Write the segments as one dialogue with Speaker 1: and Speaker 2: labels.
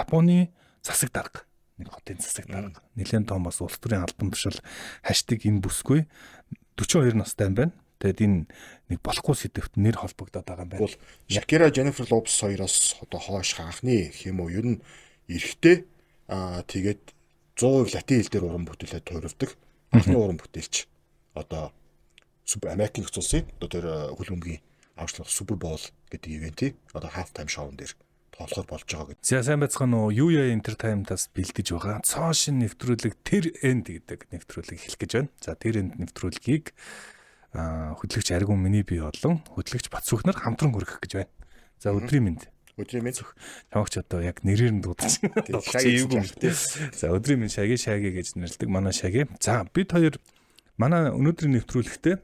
Speaker 1: Японы засаг дарга, нэг хотын засаг дарга. Нэлээд том бас улс төрийн албан тушаал #энэ бүсгүй 42 настай юм байна. Тэгээд энэ нэг болохгүй сэдвт нэр холбогдоод байгаа юм байна.
Speaker 2: Бол Шакира, Jennifer Lopez хоёроос одоо хойш анхны гэх юм уу, ер нь эрэгтэй тэгээд 100% латин хэл дээр уран бүтээлээ туурвдаг анхны уран бүтээлч одоо Супер Америкийн нэгдсэн улсын одоо тэр хөл бөмбөгийн авчлах Super Bowl гэдэг ивентийг одоо half time show-н дээр тоглохоор болж байгаа гэдэг.
Speaker 1: За, сайн байцгаана уу? Юя Entertainment-аас бэлдэж байгаа цоо шин нэвтрүүлэг Тэр Энд гэдэг нэвтрүүлэг эхлэх гэж байна. За, Тэр Энд нэвтрүүлгийг хөтлөгч Аргун, миний бие болон хөтлөгч Батсүх нар хамтран хүргэх гэж байна. За, өдрийн мэнд.
Speaker 2: Өдрийн мэнд.
Speaker 1: Чамагч одоо яг нэрээр нь дуудаж.
Speaker 2: Шаги
Speaker 1: юм. За, өдрийн мэнд, Шаги, Шаги гэж нэрлэдэг манай Шаги. За, бид хоёр манай өнөөдрийн нэвтрүүлэгтээ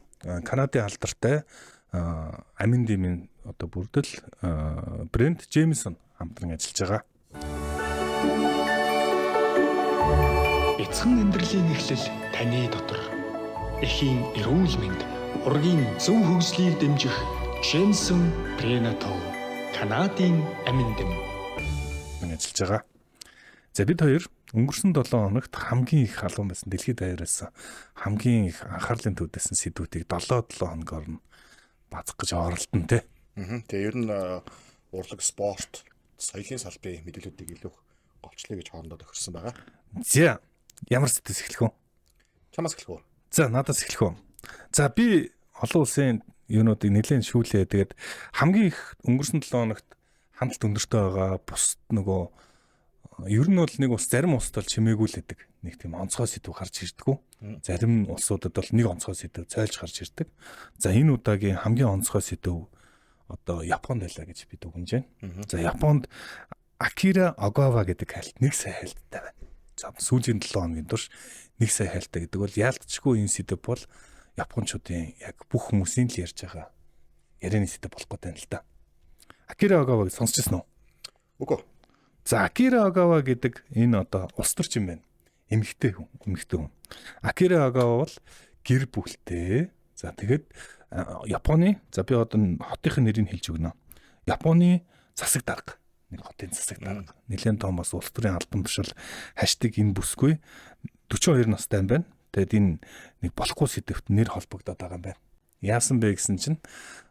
Speaker 1: Канадын алдартай амин дэмийн одоо бүрдэл брэнд Джеймсон хамтран ажиллаж байгаа.
Speaker 3: Бяцхан амьдралын эхлэл таны дотор. Эхийн эрүүл мэнд, ургийн зөв хөгжлийг дэмжих Джеймсон Пренато, Канадын амин дэм.
Speaker 1: Ажиллаж байгаа. За, бид хоёр өнгөрсөн 7 хоногт хамгийн их халуун байсан, дэлхийд даяараас хамгийн их анхаарлын төвд байсан сэдвүүдийг 7 7 хоногоор нь базах гэж оролдоно те.
Speaker 2: Тэгээ ер нь урлаг, спорт, соёлын салбарын мэдээллүүдийг илүү голчлоё гэж хоорондоо тохирсон байгаа.
Speaker 1: За, ямар сэдвээс эхлэх вэ?
Speaker 2: Чамаас эхлэх үү?
Speaker 1: За, надаас эхлэх үү? За, би олон улсын юунуудыг нэлээд шүүлээ. Тэгээд хамгийн их өнгөрсөн 7 хоногт хандлт өндөртэй байгаа, бусд нөгөө ер нь бол нэг ус зарим улсад бол чимээгүй л байдаг. Нэг тийм онцгой сэдв гарч ирдэггүй. Зарим улсуудад бол нэг онцгой сэдв цойлж гарч ирдэг. За, энэ удаагийн хамгийн онцгой сэдв одоо Японд байлаа гэж би дүгнэж байна. За, Японд Акира Огава гэдэг хайлт 1 сая хайлттай байна. За, сүүлийн 7 хоногийн турш 1 сая хайлттай гэдэг бол яалтчгүй энэ сэдв бол японочдын яг бүх хүмүүсийн л ярьж байгаа ярианы сэдв болох гэдэг юм л да. Акира Огаваг сонсч ирсэн үү?
Speaker 2: Үгүй.
Speaker 1: За, Акира Огава гэдэг энэ одоо улс төрч юм байна. Эмэгтэй хүн, эмэгтэй хүн. Акира Огава бол гэр бүлтэй. За, тэгээд Японы, за, би одоо хотынхын нэрийг хэлж өгнө. Японы засаг дарга, нэг хотын засаг дарга. Нэлээд том бас улс төрийн албан тушаал #энэ бүсгүй 42 настай юм байна. Тэгээд энэ нэг болохгүй сэдвт нэр холбогдоод байгаа юм байна. Яасан бэ гэсэн чинь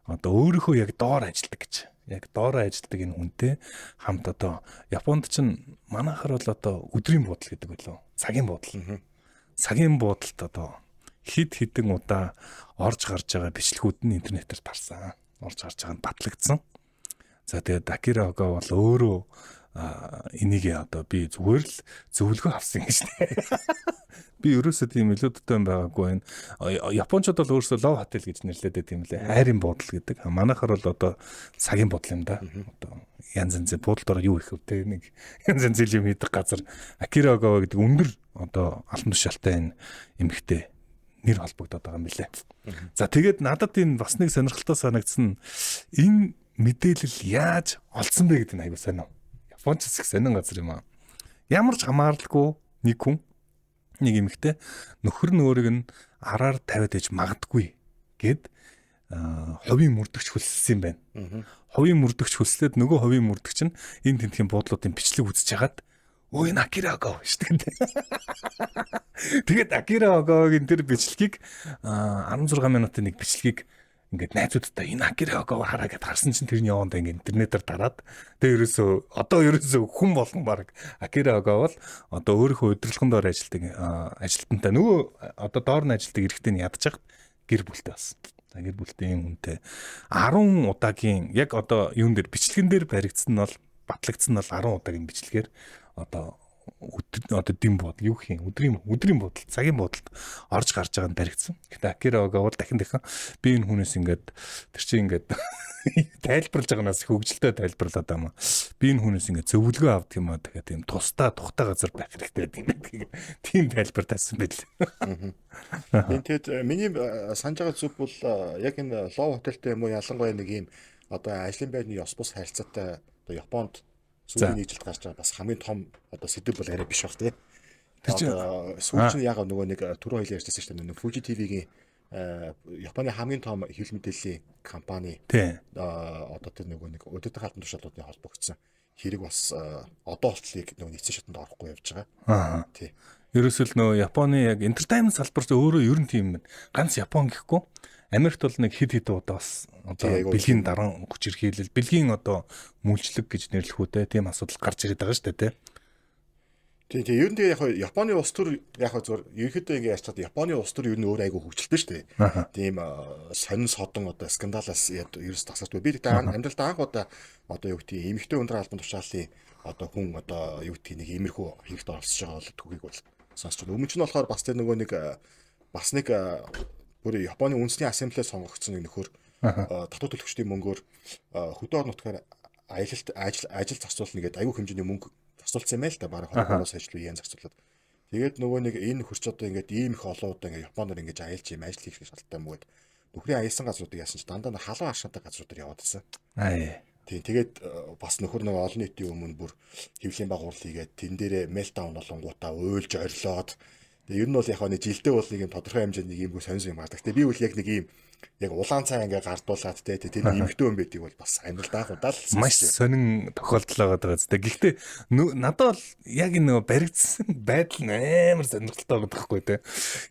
Speaker 1: одоо өөрийнхөө яг доор ажилладаг гэж. Яг доор ажилладаг энэ хүнтэй хамт одоо Японд чинь манайхаар бол одоо өдрийн буудал гэдэг байлоо. Цагийн буудал. Цагийн буудалд одоо хэд хэдэн удаа орж гарч байгаа бичлэгүүд нь интернетээр тарсан. Орж гарч байгаа нь батлагдсан. За, тэгээд Акира Огава бол өөрөө энийг одоо би зүгээр л зөвлөгөө авсан гэж нэ. Би ерөөсөө тийм илүүдтэй байгаагүй байна. Япончууд бол өөрсдөө love hotel гэж нэрлэдэг байт юм лээ. Хайрын буудал гэдэг. Манайхаар бол одоо цагийн буудал юм да. Одоо янз янзын буудалд ороо юу их вэ те, нэг янз янзын юм хийдэг газар Акира Огава гэдэг өндөр одоо албан тушаалтай энэ эмэгтэй нэр холбогдоод байгаа юм билээ. За, тэгээд надад энэ бас нэг сонирхолтой санагдсан, энэ мэдээлэл яаж олдсон бэ гэдэг нь аягүй сонин. Японч их сонин газар юм аа. Ямар ч хамааралгүй нэг хүн, нэг эмэгтэй нөхөр нь өөрийг нь араар тавиад иж магадгүй гэд хувийн мөрдөгч хүлсэлсэн юм байна. Хувийн мөрдөгч хүлслээд нөгөө хувийн мөрдөгч нь энэ тентхийн буудлуудын бичлэг үзэж хагаад өө, энэ Акира Огава шүү дээ. Тэгээд Акира Огавагийн тэр бичлэгийг, 16 минутын нэг бичлэгийг ингээд найзуудтай энэ Акира Огава хараа гэд харсан чинь тэр нь явандаа ингээд интернетээр тараад, тэгээ ерөөсөө одоо ерөөсөө хүн болгон баг Акира Огава бол одоо өөрийнхөө удирдлагын доор ажилладаг ажилтнтай, нөгөө одоо доор нь ажилладаг эрэгтэй нь ядчих гэр бүлтэй болсон. За, гэр бүлтэй юм хүнтэй 10 удаагийн яг одоо юун дээр, бичлэгэн дээр баригдсан нь бол, батлагдсан нь бол 10 удаагийн бичлэгээр одоо өдөр одоо дэм буудал юу гэх юм, өдрийн буудал, цагийн буудалд орж гарч байгаа нь баригдсан. Гэтэ Акира Огава бол дахин дахин би энэ хүнээс ингээд тэр чинь ингээд тайлбарлаж байгаанаас хөгжилтэй тайлбарлаад байгаа юм. Би энэ хүнээс ингээд зөвлөгөө авдаг юм аа. Тэгэхээр тийм тусдаа тухтай газар байх хэрэгтэй гэдэг юм. Тийм тайлбар тавьсан байл.
Speaker 2: Энэ тэгэд миний санаж байгаа зүг бол яг энэ Love Hotel-тэй юм уу, ялангуяа нэг юм одоо ажлын байрны ёс бус харилцаатай одоо Японд сүүлийн нэг жилд гарч байгаа бас хамгийн том одоо сэдэв бол арай биш баг тий.
Speaker 1: Тэр чинь
Speaker 2: сүүл чинь яг нөгөө нэг түрүү хоёлын ярьжсэн шүү дээ. Нөгөө Fuji TV-гийн, Японы хамгийн том хэвлэл мэдээллийн компани одоо тэр нөгөө нэг удирдах албан тушаалуудын холбогдсон Хэрэг бас одоо болтлыг нөгөө нийцэн шатанд орохгүй явж байгаа.
Speaker 1: Аа.
Speaker 2: Тий.
Speaker 1: Ерөөсөл нөгөө Японы яг entertainment салбар ч өөрөө ер нь тийм юм байна. Ганц Япон гэхгүй Америкт бол нэг хэд хэд удаа бас одоо
Speaker 2: Тий, айгүй
Speaker 1: бэлгийн даран хүчирхийлэл, бэлгийн одоо мүлжлэг гэж нэрлэх үү те, тийм асуудал гарч ирээд байгаа шүү дээ те.
Speaker 2: Тий, тий, ер нь тэгээ яг хаа Японы улс төр яг хаа зөв ерөнхийдөө ингэ ярьчихад Японы улс төр ер нь өөр айгүй хөгжилтэй шүү дээ. Тийм сонин содон одоо скандалаас ерөөс тасарч. Би тэгтээ амьдралдаа анх удаа одоо юу гэдгийг эмэгтэй өндөр албан тушаалын одоо хүн одоо юу гэдгийг нэг иймэрхүү хэрэгт оролцож байгаа бол түүхийг бол сонсч байна. Өмнө нь болохоор бас тэр нөгөө нэг бас нэг бүр Японы үндэсний ассамблеа сонгогдсон нэг нөхөр татвар төлөгчдийн мөнгөөр хөдөө орон нутгаар аялалт ажил ажил зарцуулна гэдэг айгүй хэмжээний мөнгө зарцуулсан юм байл та, бараг 23 сая жил йен зарцуулаад. Тэгээд нөгөө нэг энэ нөхөрч одоо ингээд ийм их олон удаа ингээд Японоор ингээд аялж юм ажил хийх шалтгаан мөгөөд нөхрийн аялсан газруудыг яасан чи дандаа нэг халуун аршаантай газруудаар яваад байсан.
Speaker 1: Аа.
Speaker 2: Тийм, тэгээд бас нөхөр нөгөө олон нийтийн өмнө бүр хэвлийн баг хурал хийгээд тэн дээрээ meltdown болонгуудаа уйлж орилоод, тэгээд ер нь бол яг нэг жилдээ бол нэг юм тодорхой хэмжээнд нэг иймгүй сонь юм гардаг. Тэгээд би бол яг нэг ийм яг улаан цай ингээ гардуулаад те тэр эмэгтэй хүн байдгийг бол бас амьдралд анх удаа л
Speaker 1: Маш сонин тохиолдол байгаа даа зү. Гэхдээ надад бол яг энэ нөгөө баригдсан байдал нь амар сонирхолтой байгаа байхгүй те.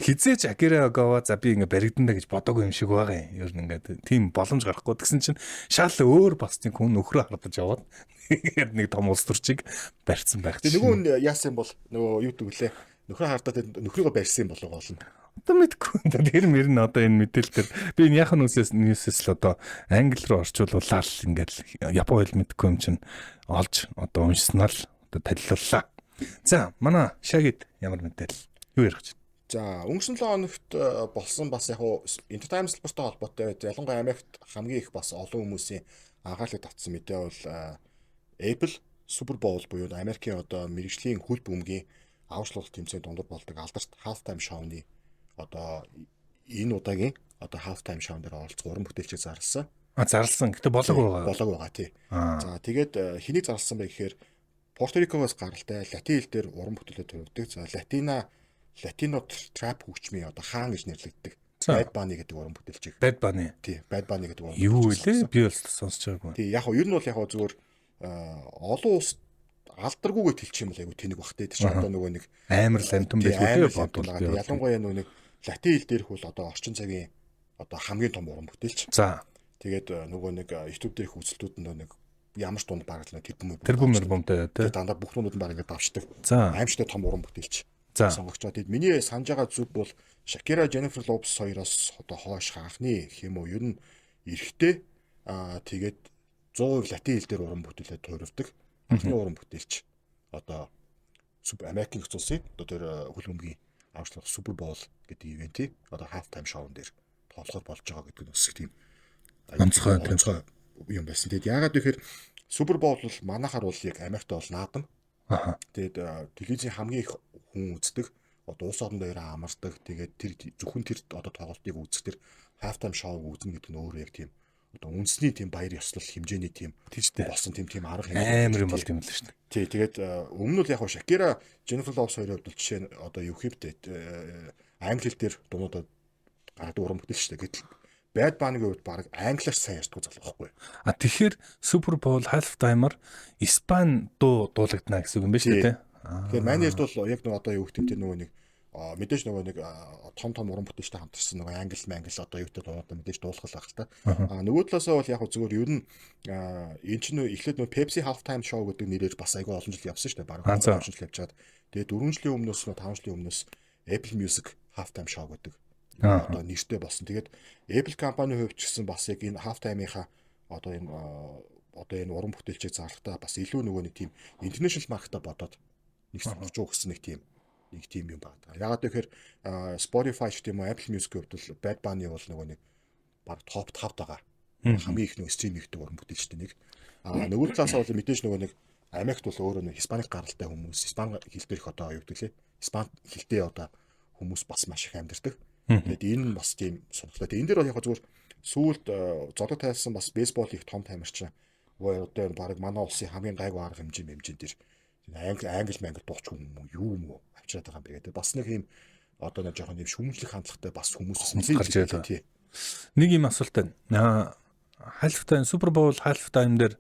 Speaker 1: Хизээч Акира Огава за би ингээ баригдана гэж бодоогүй юм шиг байгаа юм. Ер нь ингээ тийм боломж гарахгүй. Тэгсэн чинь шал өөр бас нэг хүн нөхрөө хардаж яваад тэгээд нэг том улс төрчийг барьсан байх
Speaker 2: Тэгээ
Speaker 1: чинь.
Speaker 2: нөгөө хүн яасан юм бол нөгөө юу гэдэг вүлээ нөхрөө хардаад тэр нөхрийгөө барьсан юм болов гол нь.
Speaker 1: Одоо мэдгүй. Тэр мөр нь одоо энэ мэдээлэл дээр би энэ яхан үсээс ньюсээс л одоо англи руу орчуулуулаад л ингээд япон хэл мэдгүй юм чинь олж одоо уншсанаар л одоо танилцууллаа. За, манай Шагид ямар мэдээлэл юу ярих гэж?
Speaker 2: За, өнгөрсөн 7 хоногт болсон бас яг уу entertainment салбартай холбоотой ялангуяа Америкт хамгийн их бас олон хүмүүсийн анхаарлыг татсан мэдээ бол Apple Super Bowl буюу Америкийн одоо мэрэгжлийн хөл бөмбөгийн аварчлуулалт тэмцээн дундад болдог алдарт halftime show-ны одоо энэ удаагийн одоо halftime show дээр оролцох уран бүтээлчийг зарласан.
Speaker 1: А, зарласан. Гэтэ болоог байгаа.
Speaker 2: Болоог байгаа, тий. За, тэгээд хэнийг зарласан бэ гэхээр Пуэрто Рикогоос гаралтай латин хэл дээр уран бүтээлээ төрөвдөг. За, Латино trap хөгжмийн одоо хаан гэж нэрлэгддэг. Bad Bunny гэдэг уран бүтээлчийг.
Speaker 1: Bad Bunny.
Speaker 2: Тий, Bad Bunny гэдэг уран
Speaker 1: Юу
Speaker 2: бүтээлчийг
Speaker 1: вэ?
Speaker 2: зарласан.
Speaker 1: Би бол сонсож байгаагүй.
Speaker 2: Тий, яг хоо ер нь бол яг хоо зүгээр олон улс алдаргүйгээ хэлчих юм бол айгу тэнэг бах тий. Тэр чинь одоо нөгөө нэг
Speaker 1: Амар л амтан
Speaker 2: тий,
Speaker 1: байлгүй тий
Speaker 2: амар л амтан
Speaker 1: бодвол
Speaker 2: байгаа.
Speaker 1: би
Speaker 2: Тий,
Speaker 1: бол.
Speaker 2: ялангуяа нөгөө нэг латин хэл дээрх бол одоо орчин цагийн одоо хамгийн том уран бүтээлч.
Speaker 1: За,
Speaker 2: Тэгээд нөгөө нэг YouTube дээрх үзэлтүүд нь нөгөө нэг ямар ч дунд бараг л тэр
Speaker 1: тэр
Speaker 2: бүм
Speaker 1: бомтой тий.
Speaker 2: Тэгээ дандаа бүх дундууд нь бараг ингээд давшдаг.
Speaker 1: За,
Speaker 2: Аимшигтай том уран бүтээлч
Speaker 1: за.
Speaker 2: сонгогч байгаа. Тэгэд миний санаж байгаа зүг бол Шакира, Jennifer Lopez хоёроос одоо хойш анхны гэх юм уу ер нь эрэгтэй тэгээд 100% латин хэл дээр уран бүтээлээ туурвдаг. Анхны уран бүтээлч одоо Америкийн нэгдсэн улсын одоо тэр хөл бөмбөгийн аварчлах Super Bowl гэдэг ивентийг одоо halftime show-н дээр тоглохоор болж байгаа гэдэг нь бас их тийм
Speaker 1: Онцгой, тийм.
Speaker 2: онцгой юм байсан. Тэгэд яагаад вэ гэхээр Super Bowl бол манайхаар бол яг Америкт бол наадам.
Speaker 1: Аха.
Speaker 2: Тэгээд телевизийн хамгийн их хүн үздэг. Одоо улс орондоо ирээ амардаг. Тэгээд тэр зөвхөн тэр одоо тоглолтыг үзэх тэр halftime show-г үзнэ гэдэг нь өөрөө яг тийм одоо үндэсний тийм баяр ёслол хэмжээний тийм
Speaker 1: Тийш дээ.
Speaker 2: болсон тийм тийм арга
Speaker 1: Амар юм бол тийм л шүү дээ.
Speaker 2: Тий, тэгээд өмнө нь бол яг хуу Шакира, Jennifer Lopez хоёрын хувьд бол жишээ нь одоо юу хэвтэй англи хэл дээр дуунуудаа гаргадаг уран бүтээл шүү дээ. Гэтэл Bad Bunny-гийн хувьд баг англиар сайн ярьдаггүй залуу байхгүй.
Speaker 1: А, тэгэхээр Super Bowl halftime-аар Испани дуу дуулагдана гэсэн үг юм байна шүү дээ, тий?
Speaker 2: Тэгэхээр манай ярьд бол яг нөгөө одоо юу гэдэг тэр нөгөө нэг мэдээж нөгөө нэг том том уран бүтээлчтэй хамтарсан нөгөө англи мангли одоо юу гэдэг дуунуудаа мэдээж дуулах л байх л та. А нөгөө талаасаа бол яг хөө зүгээр ер нь энэ чинь эхлээд нөгөө Pepsi Halftime Show гэдэг нэрээр бас айгүй олон жил явсан шүү дээ. Бараг олон жил явжгаад тэгээд 4 жилийн өмнөөс нөгөө 5 жилийн өмнөөс Apple Music Halftime Show гэдэг одоо нэртэй болсон. Тэгээд Apple компани хувьд ч гэсэн бас яг энэ halftime-ийнхаа одоо энэ одоо энэ уран бүтээлчийг зарлахдаа бас илүү нөгөө нэг тийм international market-а бодоод нэг сонгож уу гэсэн нэг тийм юм байна. Ягаад гэхээр Spotify ч тийм үү Apple Music-ийн хувьд бол Bad Bunny бол нөгөө нэг баг топ 5-д байгаа. Хамгийн их нөгөө стрим хийдэг уран бүтээлчтэй нэг. А нөгөө талаасаа бол мэдээж нөгөө нэг Америкт бол өөрөө нэг Испаник гаралтай хүмүүс, Испани хэл дээрх одоо юу гэдэг лээ. Испани хэлтэй одоо хүмүүс бас маш их амьдардаг. Тэгээд энэ нь бас тийм сонирхолтой. Тэгээд энэ дээр бол яг зүгээр сүүлд зодог тайлсан бас бейсбол их том тамирчин. Ой одоо энэ баг манай улсын хамгийн гайгүй арга хэмжээ хэмжээнд дэр англи англи мангли дууч юм уу юу юм уу авчираад байгаа юм бэ гэдэг. Бас нэг юм одоо нэг жоохон юм шүүмжлэх хандлагатай бас хүмүүс бас нэлээд
Speaker 1: гарч ирээд
Speaker 2: тий.
Speaker 1: Нэг юм асуулт байна. Аа, halftime Super Bowl halftime дээр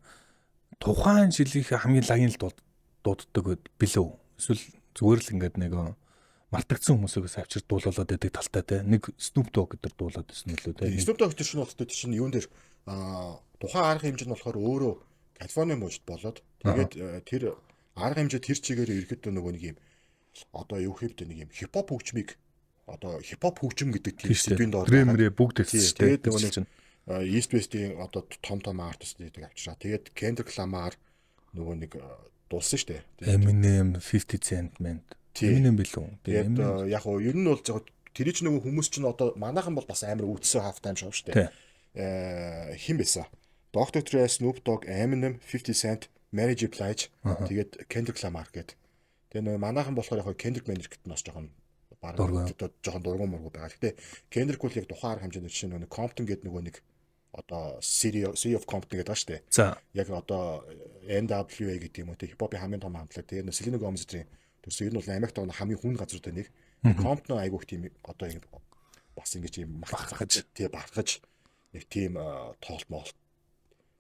Speaker 1: Тухайн жилийнхээ хамгийн лагийн л дууддаг билүү? Эсвэл зүгээр л ингээд нэг мартагдсан хүмүүсээс авчир дуулуулад байдаг талтай те. Нэг Snoop Dogg гэдэг дуулаад байсан үлээ те.
Speaker 2: Snoop Dogg тэр чинь бол тэр чинь юун дээр тухайн арга хэмжээ нь болохоор өөрөө Калифорни мужид болоод тэгээд тэр арга хэмжээ тэр чигээр ерөөдөө нөгөө нэг юм одоо юу хэвдэ нэг юм хипхоп хөгжмийг одоо хипхоп хөгжим гэдэг тийм
Speaker 1: сэдвийн доор дремрээ бүгд хэлсэн шүү дээ.
Speaker 2: Тэгээд нөгөө нэг East West-ийн одоо том том артистуудыг авчираа. Тэгээд Kendrick Lamar нөгөө нэг дуулсан шүү дээ.
Speaker 1: Eminem, 50 Cent мэн. Eminem билүү?
Speaker 2: Тэгээд яг уу ер нь бол яг тэр чинь нөгөө хүмүүс чинь одоо манайхан бол бас амар үүдсэн half time show шүү дээ. Хэн байсан? Dr. Dre, Snoop Dogg, Eminem, 50 Cent, Mary J. Blige тэгээд Kendrick Lamar гэдэг. Тэгээ нөгөө манайхан болохоор яг Kendrick Kendrick нь бас жоохон бараг одоо жоохон дургуун мургу байгаа. Гэтэ Kendrick бол яг тухайн арга хэмжээнд жишээ нь Compton гэдэг нөгөө нэг одоо City of Compton гэдэг байгаа шүү дээ. Яг одоо NWA гэдэг юм уу те хипхопын хамгийн том хамтлаг. Тэгээ нөгөө Selena Gomez-ийн төрсөн. Ер нь бол Америкт хамгийн хүн газруудын нэг. Compton айгүйх тийм одоо ингэ бас ингэж юм махаж тий бархаж нэг тийм тоглолт моолт.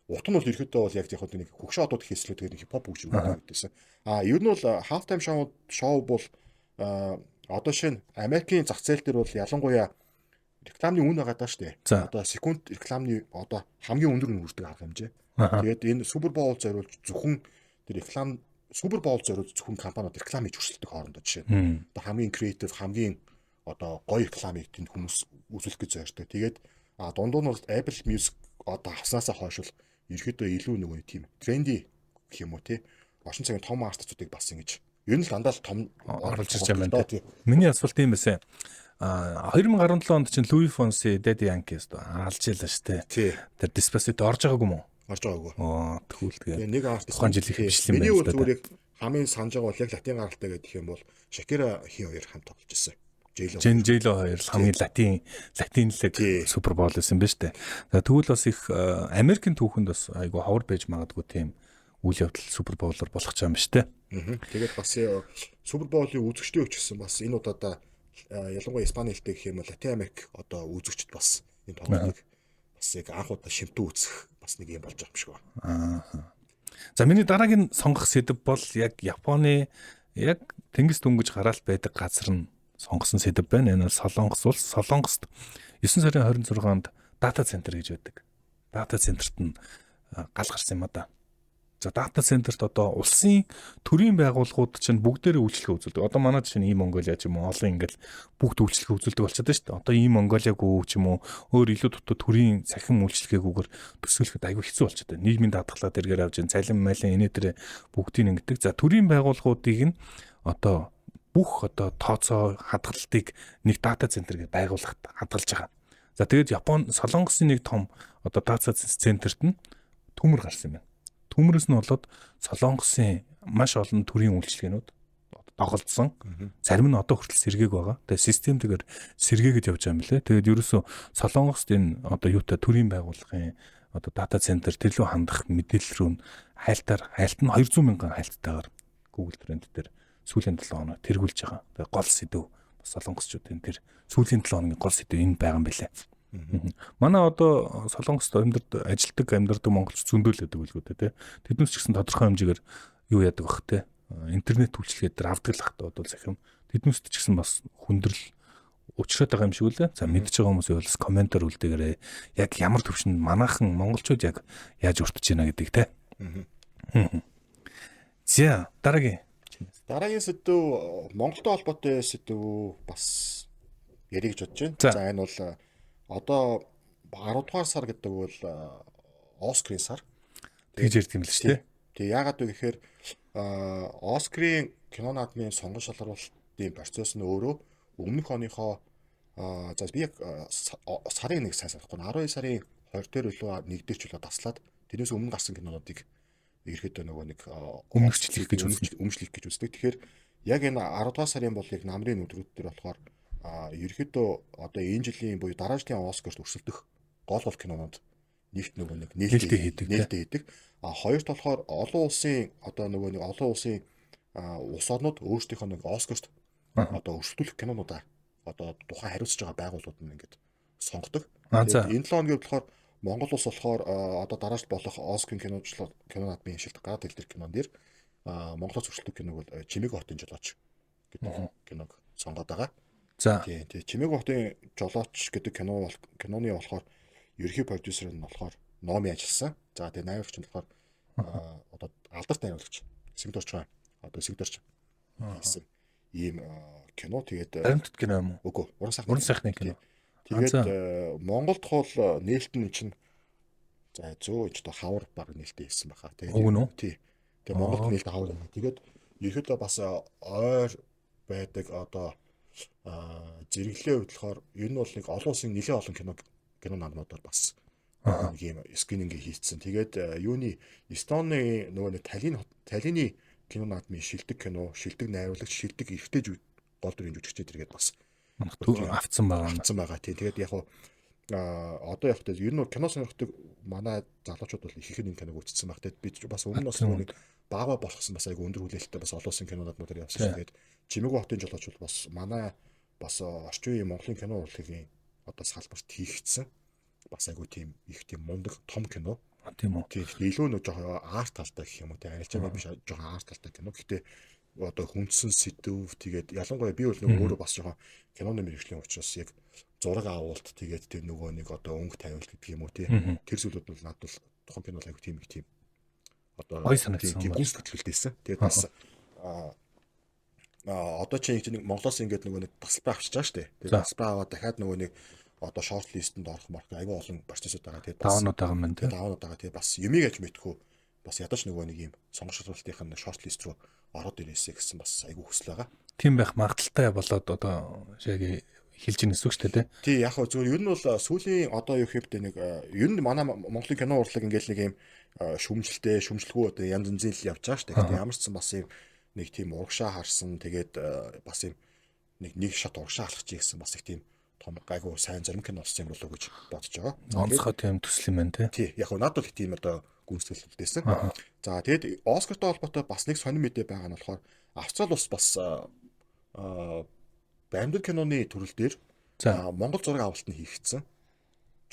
Speaker 2: Утга нь бол ерөөдөө бол яг яг нэг хөгшөө одууд хийслээ тэгээд хипхоп хөгжим гэдээсэн. А ер нь бол half time show бол одоо шинэ Америкийн зах зээл дээр бол ялангуяа рекламны үн байгаа даа шүү дээ. Одоо секунд рекламны одоо хамгийн өндөр үн хүрдэг арга хэмжээ. Тэгээд энэ Super Bowl зориулж зөвхөн тэр реклам Super Bowl зориулж зөвхөн компаниуд реклам хийж өрсөлдөг хоорондоо жишээ нь. Одоо хамгийн креатив, хамгийн одоо гоё рекламыг тэнд хүмүүс үзүүлэх гэж зорьдог. Тэгээд дундуур нь бол Apple Music одоо авснаасаа хойш бол ерөөдөө илүү нөгөө тийм trendy гэх юм уу тий. Орчин цагийн том артистуудыг бас ингэж ер нь л дандаа л том
Speaker 1: оруулж ирж байгаа юм байна тий. Миний асуулт юм байсан. 2017 онд чинь Louis Fonsi, Daddy Yankee-с алж ялаа шүү дээ. Тэр Despacito орж байгаагүй юм уу?
Speaker 2: Орж байгаагүй.
Speaker 1: Оо, тэгвэл
Speaker 2: тэгээ. Нэг артист
Speaker 1: тухайн жилийн бичлэн
Speaker 2: байна. Миний бол зүгээр яг хамгийн санаж байгаа бол яг латин гаралтай гэдэг юм бол Shakira хин хоёр хамт тоглож ирсэн.
Speaker 1: J-Lo. J-Lo хоёр л хамгийн латинлэг Super Bowl байсан ба штэ. За тэгвэл бас их Америкийн түүхэнд бас айгу ховор байж магадгүй тийм үйл явдал Super Bowl-оор болох ч юм штэ.
Speaker 2: Тэгээд бас Super Bowl-ын үзэгчдийн хувьд ч гэсэн бас энэ удаадаа ялангуяа Испани хэлтэй гэх юм уу Латин Америк одоо үзэгчд бас энэ тоглолтыг бас яг анх удаа шимтэн үзэх бас нэг юм болж байгаа юм шиг
Speaker 1: байна. За миний дараагийн сонгох сэдэв бол яг Японы яг тэнгис дөнгөж гараал байдаг газар нь сонгосон сэдэв байна. Энэ бол Солонгос улс. Солонгост 9 сарын 26-нд дата центр гэж байдаг. Дата центрт нь гал гарсан юм а да. За дата центрт одоо улсын төрийн байгууллагууд чинь бүгдээрээ үйлчлэгээ үзүүлдэг. Одоо манай жишээ нь E-Mongolia ч юм уу олон ингээл бүгд үйлчлэгээ үзүүлдэг болчиход байна шүү дээ. Одоо E-Mongolia-гүй ч юм уу өөр илүү дутуу төрийн цахим үйлчлэгээгүйгээр төсөөлөхөд айгүй хэцүү болчиход байна. Нийгмийн даатгалаа дэргээр авч ин цалин майлан инээ дээрээ бүгдийг ингэдэг. За төрийн байгууллагуудыг нь одоо бүх одоо тооцоо хадгалтыг нэг дата центр гэж байгуулахад хадгалж байгаа. За тэгээд Япон Солонгосын нэг том одоо дата центрт нь төмөр гарсан юм байна. Төмөрөөс нь болоод Солонгосын маш олон төрийн үйлчилгээнүүд доголдсон. Зарим нь одоо хүртэл сэргээг байгаа. Тэгээд систем тэгээр сэргээгээд явж байгаа юм лээ. Тэгээд ерөөсөө Солонгост энэ одоо юутай төрийн байгууллагын одоо дата центр тэр лөө хандах мэдээлэл рүү хайлтаар хайлт нь 200 мянган хайлттайгаар Google Trend дээр сүүлийн 7 хоног тэргүүлж байгаа. Тэгээ гол сэдв бас солонгосчуудын тэр сүүлийн 7 хоногийн гол сэдв энэ байгаа юм билээ. Манай одоо Солонгост ажилтдаг амьдардаг монголч зөндөөл байдаг үлгүү дээ. Тэднээс ч гэсэн тодорхой хэмжээгээр юу яадаг бах те. Интернет үйлчилгээ дээр авдаг л хат бодвол захим. Тэднээст ч гэсэн бас хүндрэл учраад байгаа юм шиг үлээ. За мэдж байгаа хүмүүсийн бас комментар үлдээгээрэй. Яг ямар төвшөнд манайхан монголчууд яг яаж өртөж байна гэдгийг те. За дараагийн
Speaker 2: Дараагийн сэдв Монголтой холбоотой сэдв бас ярих гэж бодож байна. За энэ бол одоо 10 дугаар сар гэдэг бол Оскарын сар.
Speaker 1: Тэгж ярьд юм л шүү дээ.
Speaker 2: Тэгээ яагаад вэ гэхээр Оскарын кино наадмын сонгон шалгаруулалтын процесс нь өөрөө өмнөх оныхоо за би яг сарын нэг сайн санахгүй 12 сарын 20 дээр үлээ 1 дээр ч үлээ таслаад тэрнээс өмнө гарсан кинонуудыг ерөөдөө нөгөө нэг
Speaker 1: өмнөчлөх гэж үздэг.
Speaker 2: Өмнөчлөх гэж үздэг. Тэгэхээр яг энэ 10 дугаар сарын бол яг намрын өдрүүд дээр болохоор ерөөдөө одоо энэ жилийн буюу дараа жилийн Оскарт өрсөлдөх гол гол кинонууд нэгт нөгөө нэг нээлттэй хийдэг. А хоёрт болохоор олон улсын одоо нөгөө нэг олон улсын улс орнууд өөрсдийнхөө нэг Оскарт одоо өрсөлдөх кинонуудаа одоо тухайн хариуцж байгаа байгууллагууд нь ингээд сонгодог. Энэ 7 хоногийн болохоор Монгол улс болохоор одоо дараалал болох Оскарын киножлол кино наадмын шилдэг гадаад хэл дээр кинон дээр Монголоос өрсөлдөг киног бол Чимээг хотын жолооч гэдэг киног сонгоод байгаа.
Speaker 1: За.
Speaker 2: Тийм тийм. Чимээг хотын жолооч гэдэг кино бол киноны болохоор ерөнхий продюсер нь болохоор Номи ажилласан. За тэгээ найруулагч нь болохоор одоо алдарт найруулагч Сэгдорч одоо Сэгдорч хийсэн ийм кино. Тэгээд
Speaker 1: баримтат кино юм
Speaker 2: уу? Үгүй, уран сайхны.
Speaker 1: Уран сайхны кино.
Speaker 2: Тэгээд Монголд хол нээлт нь чинь за 100 ч одоо хавар баг нээлттэй хийсэн баха.
Speaker 1: Тэгээд уг нь үү?
Speaker 2: Тий. Тэгээд Монголд нээлт хавар. Тэгээд ерөөдөө бас ойр байдаг одоо зэрэглэлийн хувьд болохоор ер нь бол нэг олон улсын нэлээд олон кино наадмуудаар бас нэг юм скрининг хийцсэн. Тэгээд юуны Эстоны нөгөө нэг Талины кино наадмын шилдэг кино, шилдэг найруулагч, шилдэг эрэгтэй гол дүрийн жүжигчид тэргээд бас
Speaker 1: авцсан байгаа.
Speaker 2: Авцсан байгаа тий. Тэгээд яг одоо яг тэ ер нь кино сонирхдаг манай залуучууд бол их их энэ киног үзсэн баг. Тэгээд би бас өмнө нь бас нэг баава болгосон бас айгу өндөр хүлээлттэй бас олон улсын кино наадмуудаар явсан. Тэгээд Чимээгүй хотын жолооч бол бас манай бас орчин үеийн Монголын кино урлагийн одоо салбарт хийгдсэн бас айгу тийм их тийм мундаг том кино.
Speaker 1: Тийм үү.
Speaker 2: Тийм. Илүү нөө жоохон арт талтай гэх юм уу те. Арилжааны биш жоохон арт талтай кино. Гэхдээ одоо хүндсэн сэдв тэгээд ялангуяа би бол нөгөө өөрөө бас жоохон киноны мэргэжлийн учраас яг зураг авалт тэгээд тэр нөгөө нэг одоо өнгө тавиулт гэдэг юм уу тий. Тэр зүйлүүд бол надад бол тухайн кино айгу тийм их тийм одоо
Speaker 1: тийм
Speaker 2: гүнс хөтөлбөлтэйсэн. Тэгээд бас одоо чи нэг Монголоос ингээд нөгөө нэг тасалбар авчиж байгаа шүү дээ. Тэгээд тасалбар аваад дахиад нөгөө нэг одоо шорт листэнд орох марк айгүй олон процессууд байгаа. Тэгээд бас
Speaker 1: даваанууд байгаа юм тийм.
Speaker 2: Даваанууд байгаа. Тэгээд бас юмыг аж мэдхүү бас ядаж нөгөө нэг юм сонгож шалралтынх нь шорт лист рүү ороод ирээсэй гэсэн бас айгүй хүсэл байгаа.
Speaker 1: Тийм байх магадaltaй болоод одоо шаги хэлж ийн гэсэн үг шүү дээ.
Speaker 2: Тий, яг хөө зүгээр ер нь бол сүүлийн одоо юу хэвдэ нэг ер нь манай Монголын кино урлаг ингээл нэг юм шүмжлэлтэй, шүмжлэхүү одоо янз янзын л явж байгаа шүү дээ. Гэтэ ямар ч сан бас юм нэг тийм урагшаа харсан тэгээд бас юм нэг шат урагшаа алхах чи гэсэн бас их тийм том гайгүй сайн зарим кино болсон юм болоо гэж бодож байгаа.
Speaker 1: Онцгой тийм төсөл юм байна тий.
Speaker 2: Тий, яг хөө надад бол тийм одоо гүнзгийлэл үлдээсэн. За тэгээд Оскартай холбоотой бас нэг сонир мэдээ байгаа нь болохоор Австрали улс бас бамдад киноны төрөл дээр Монгол зураг авалт нь хийгдсэн.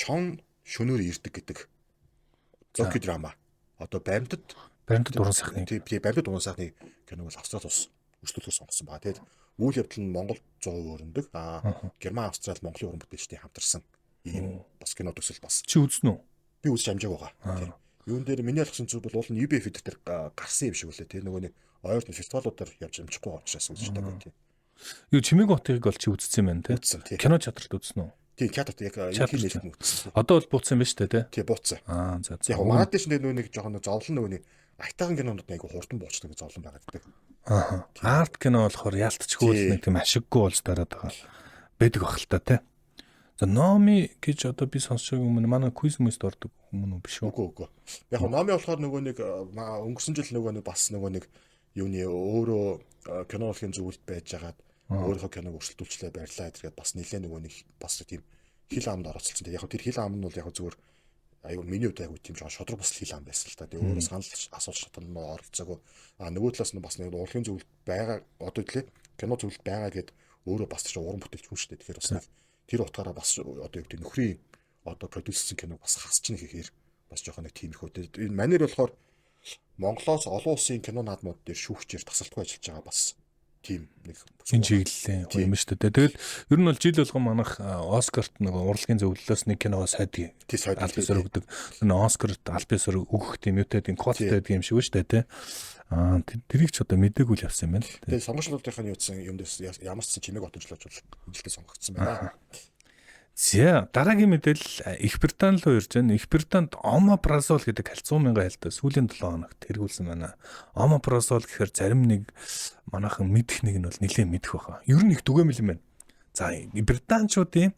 Speaker 2: Чон шөнөөр ирдэг гэдэг докюдрама. Одоо бамдад
Speaker 1: уран сайхны.
Speaker 2: Тий, бамдад уран сайхны киног бол Австрали улс өрсөлдөөхөөр сонгосон байгаа. Тэгээд үйл явдал нь Монгол 100% өрнөдөг. Герман, Австрали, Монголын уран бүтээлчдийн хамтарсан ийм бас кино төсөл бас.
Speaker 1: Чи үзсэн үү?
Speaker 2: Би үзэж амжааг байгаа. Тийм. Юун дээр миний ойлгосон зүйл бол уул нь UBF дээр гарсан юм шиг үлээ. Тэр нөгөө нэг ойр фестивалуудаар явж амжихгүй учраас үзэж байгаагүй тийм.
Speaker 1: Юу Чимээг хотыг бол чи үзсэн юм байна
Speaker 2: тий? Үзсэн тий.
Speaker 1: Кино театрт үзсэн үү?
Speaker 2: Тий, театрт яг ерөнхий нээлт нь үзсэн.
Speaker 1: Одоо бол бууцсан юм байна шүү дээ тий?
Speaker 2: Тий, бууцсан.
Speaker 1: За.
Speaker 2: Яг манай дэш нөгөө нэг жоохон зовлон нөгөө нэг айтайхан кинонууд айгу хурдан буучдаг зовлон байгаа гэдэг.
Speaker 1: Аа. Арт кино болохоор яалтчгүй нэг тийм ашиггүй болж дараад байгаа байдаг бах л та тий. За Номи гэж одоо би сонсож байгаа юм манай квиз мүст ордог хүмүүс үү биш үү?
Speaker 2: Үгүй. Яг Номи болохоор нөгөө нэг өнгөрсөн жил нөгөө нэг бас нөгөө нэг юуны өөрөө кино урлагийн зөвлөлт байж хагаад өөрийнхөө киног өрсөлдүүлчлээ барьлаа гэдгээд бас нэлээ нөгөө нэг бас тийм хил амд оролцсон. Яг тэр хил ам нь бол яг зүгээр аюу миний хувьд аюу тийм жоохон шудраг бус хил ам байсан л та. Тэгээ өөрөө санал асуулт шатанд оролцоогүй. А нөгөө талаас нь бас нэг урлагийн зөвлөлт байгаа одоо үлээ кино зөвлөлт байгаа гэд өөрөө бас чинь уран бүтээлч хүн шүү дээ. Тэгэхээр бас нэг тэр утгаараа бас одоо юу гэдэг нөхрийн одоо продюсерсэн киног бас хасчихна гэхээр бас жоохон нэг тиймэрхүү. Энэ манер болохоор Монголоос олон улсын кино наадмууд дээр шүүгчээр тасалтгүй ажиллаж байгаа бас тийм нэг
Speaker 1: энэ чиглэлийн юм шүү дээ. Тэгэл ер нь бол жил болгон манайх Оскарт нэг урлагийн зөвлөлөөс нэг киногоо сайд аль биесээр өгдөг. Энэ Оскарт аль биесээр өгөх тийм юутай тийм квоттай байдаг юм шиг шүү дээ тий. Тэрийг ч одоо мдээгүй л явсан юм байна.
Speaker 2: Тэгээ сонгогчлолтынх нь юудсан юм дэс ямар ч чимээг отончлооч бол жилдээ сонгогдсон байна.
Speaker 1: За дараагийн мэдээлэл Их Британи руу ирж байна. Их Британд омопразол гэдэг кальциум мянган хальтаа сүүлийн 7 хоногт тэргүүлсэн байна. Омопразол гэхээр зарим нэг манайхан мэдэх нэг нь бол нэлээд мэдэх баха. Ер нь их түгээмэл юм байна. За Британчуудын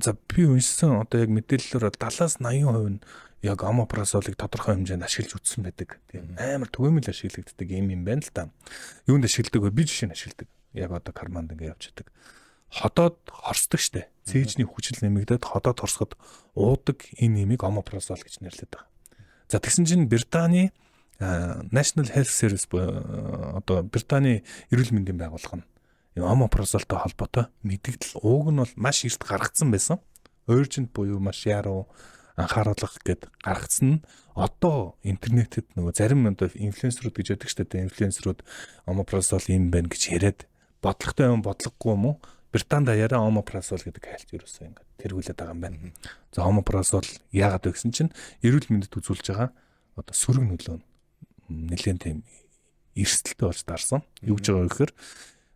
Speaker 1: за би уншсан одоо яг мэдээллөөр 70-аас 80% нь яг омопразолыг тодорхой хэмжээнд ашиглаж үзсэн байдаг. Тийм амар түгээмэл ашиглагддаг юм юм байна л та. Юунд ашигладаг вэ? Би жишээ нь ашигладаг. Яг одоо карманд ингээ явж байдаг. Ходоод хорсдог штэ. Цээжний хүчил нэмэгдээд ходоод хорсоход уудаг энэ нэмийг омопразол гэж нэрлэдэг байгаа. За тэгсэн чинь Британий National Health Service одоо Британий эрүүл мэндийн байгууллага нь омопразолтой холбоотой мэдэгдэл ууг нь бол маш эрт гаргацсан байсан. Urgent буюу маш яруу анхааруулга гэд гаргацсан нь одоо интернетэд нөгөө зарим одоо инфлюенсерүүд гэж яддаг шүү дээ. Инфлюенсерүүд омепразол юм байна гэж яриад бодлоготой юм бодлогогүй юм уу? Британд даяараа омепразол гэдэг хайлт ерөөсөө ингээд тэргүүлээд байгаа юм байна. За омепразол яагаад вэ гэсэн чинь эрүүл мэндэд үзүүлж байгаа одоо сөрөг нөлөө нь нэлээд тийм эрсдэлтэй болж дарсан. Юу гэж байгаа вэ гэхээр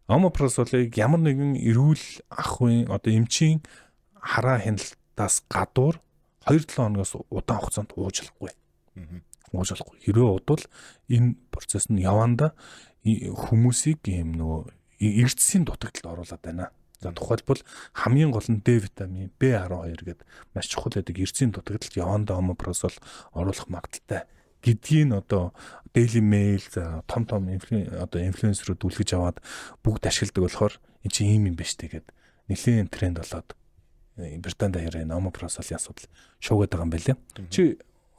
Speaker 1: омепразолыг ямар нэгэн эрүүл ахуйн одоо эмчийн хараа хяналтаас гадуур 2-7 хоногоос удаан хугацаанд ууж болохгүй. Ууж болохгүй. Хэрвээ удвал энэ процесс нь явандаа хүмүүсийг ийм нөгөө эрдэсийн дутагдалд оруулаад байна. За тухайлбал хамгийн гол нь D витамин, B12 гэдэг маш чухал байдаг эрдэсийн дутагдалд явандаа омепразол оруулах магадлалтай гэдгийг нь одоо Daily Mail за том том одоо инфлюенсерүүд үлгэж аваад бүгд ашигладаг болохоор эн чинь ийм юм байна штэ гэд нэлээд тренд болоод Британд даяараа энэ омепразолын асуудал шуугаад байгаа юм байна лээ. Чи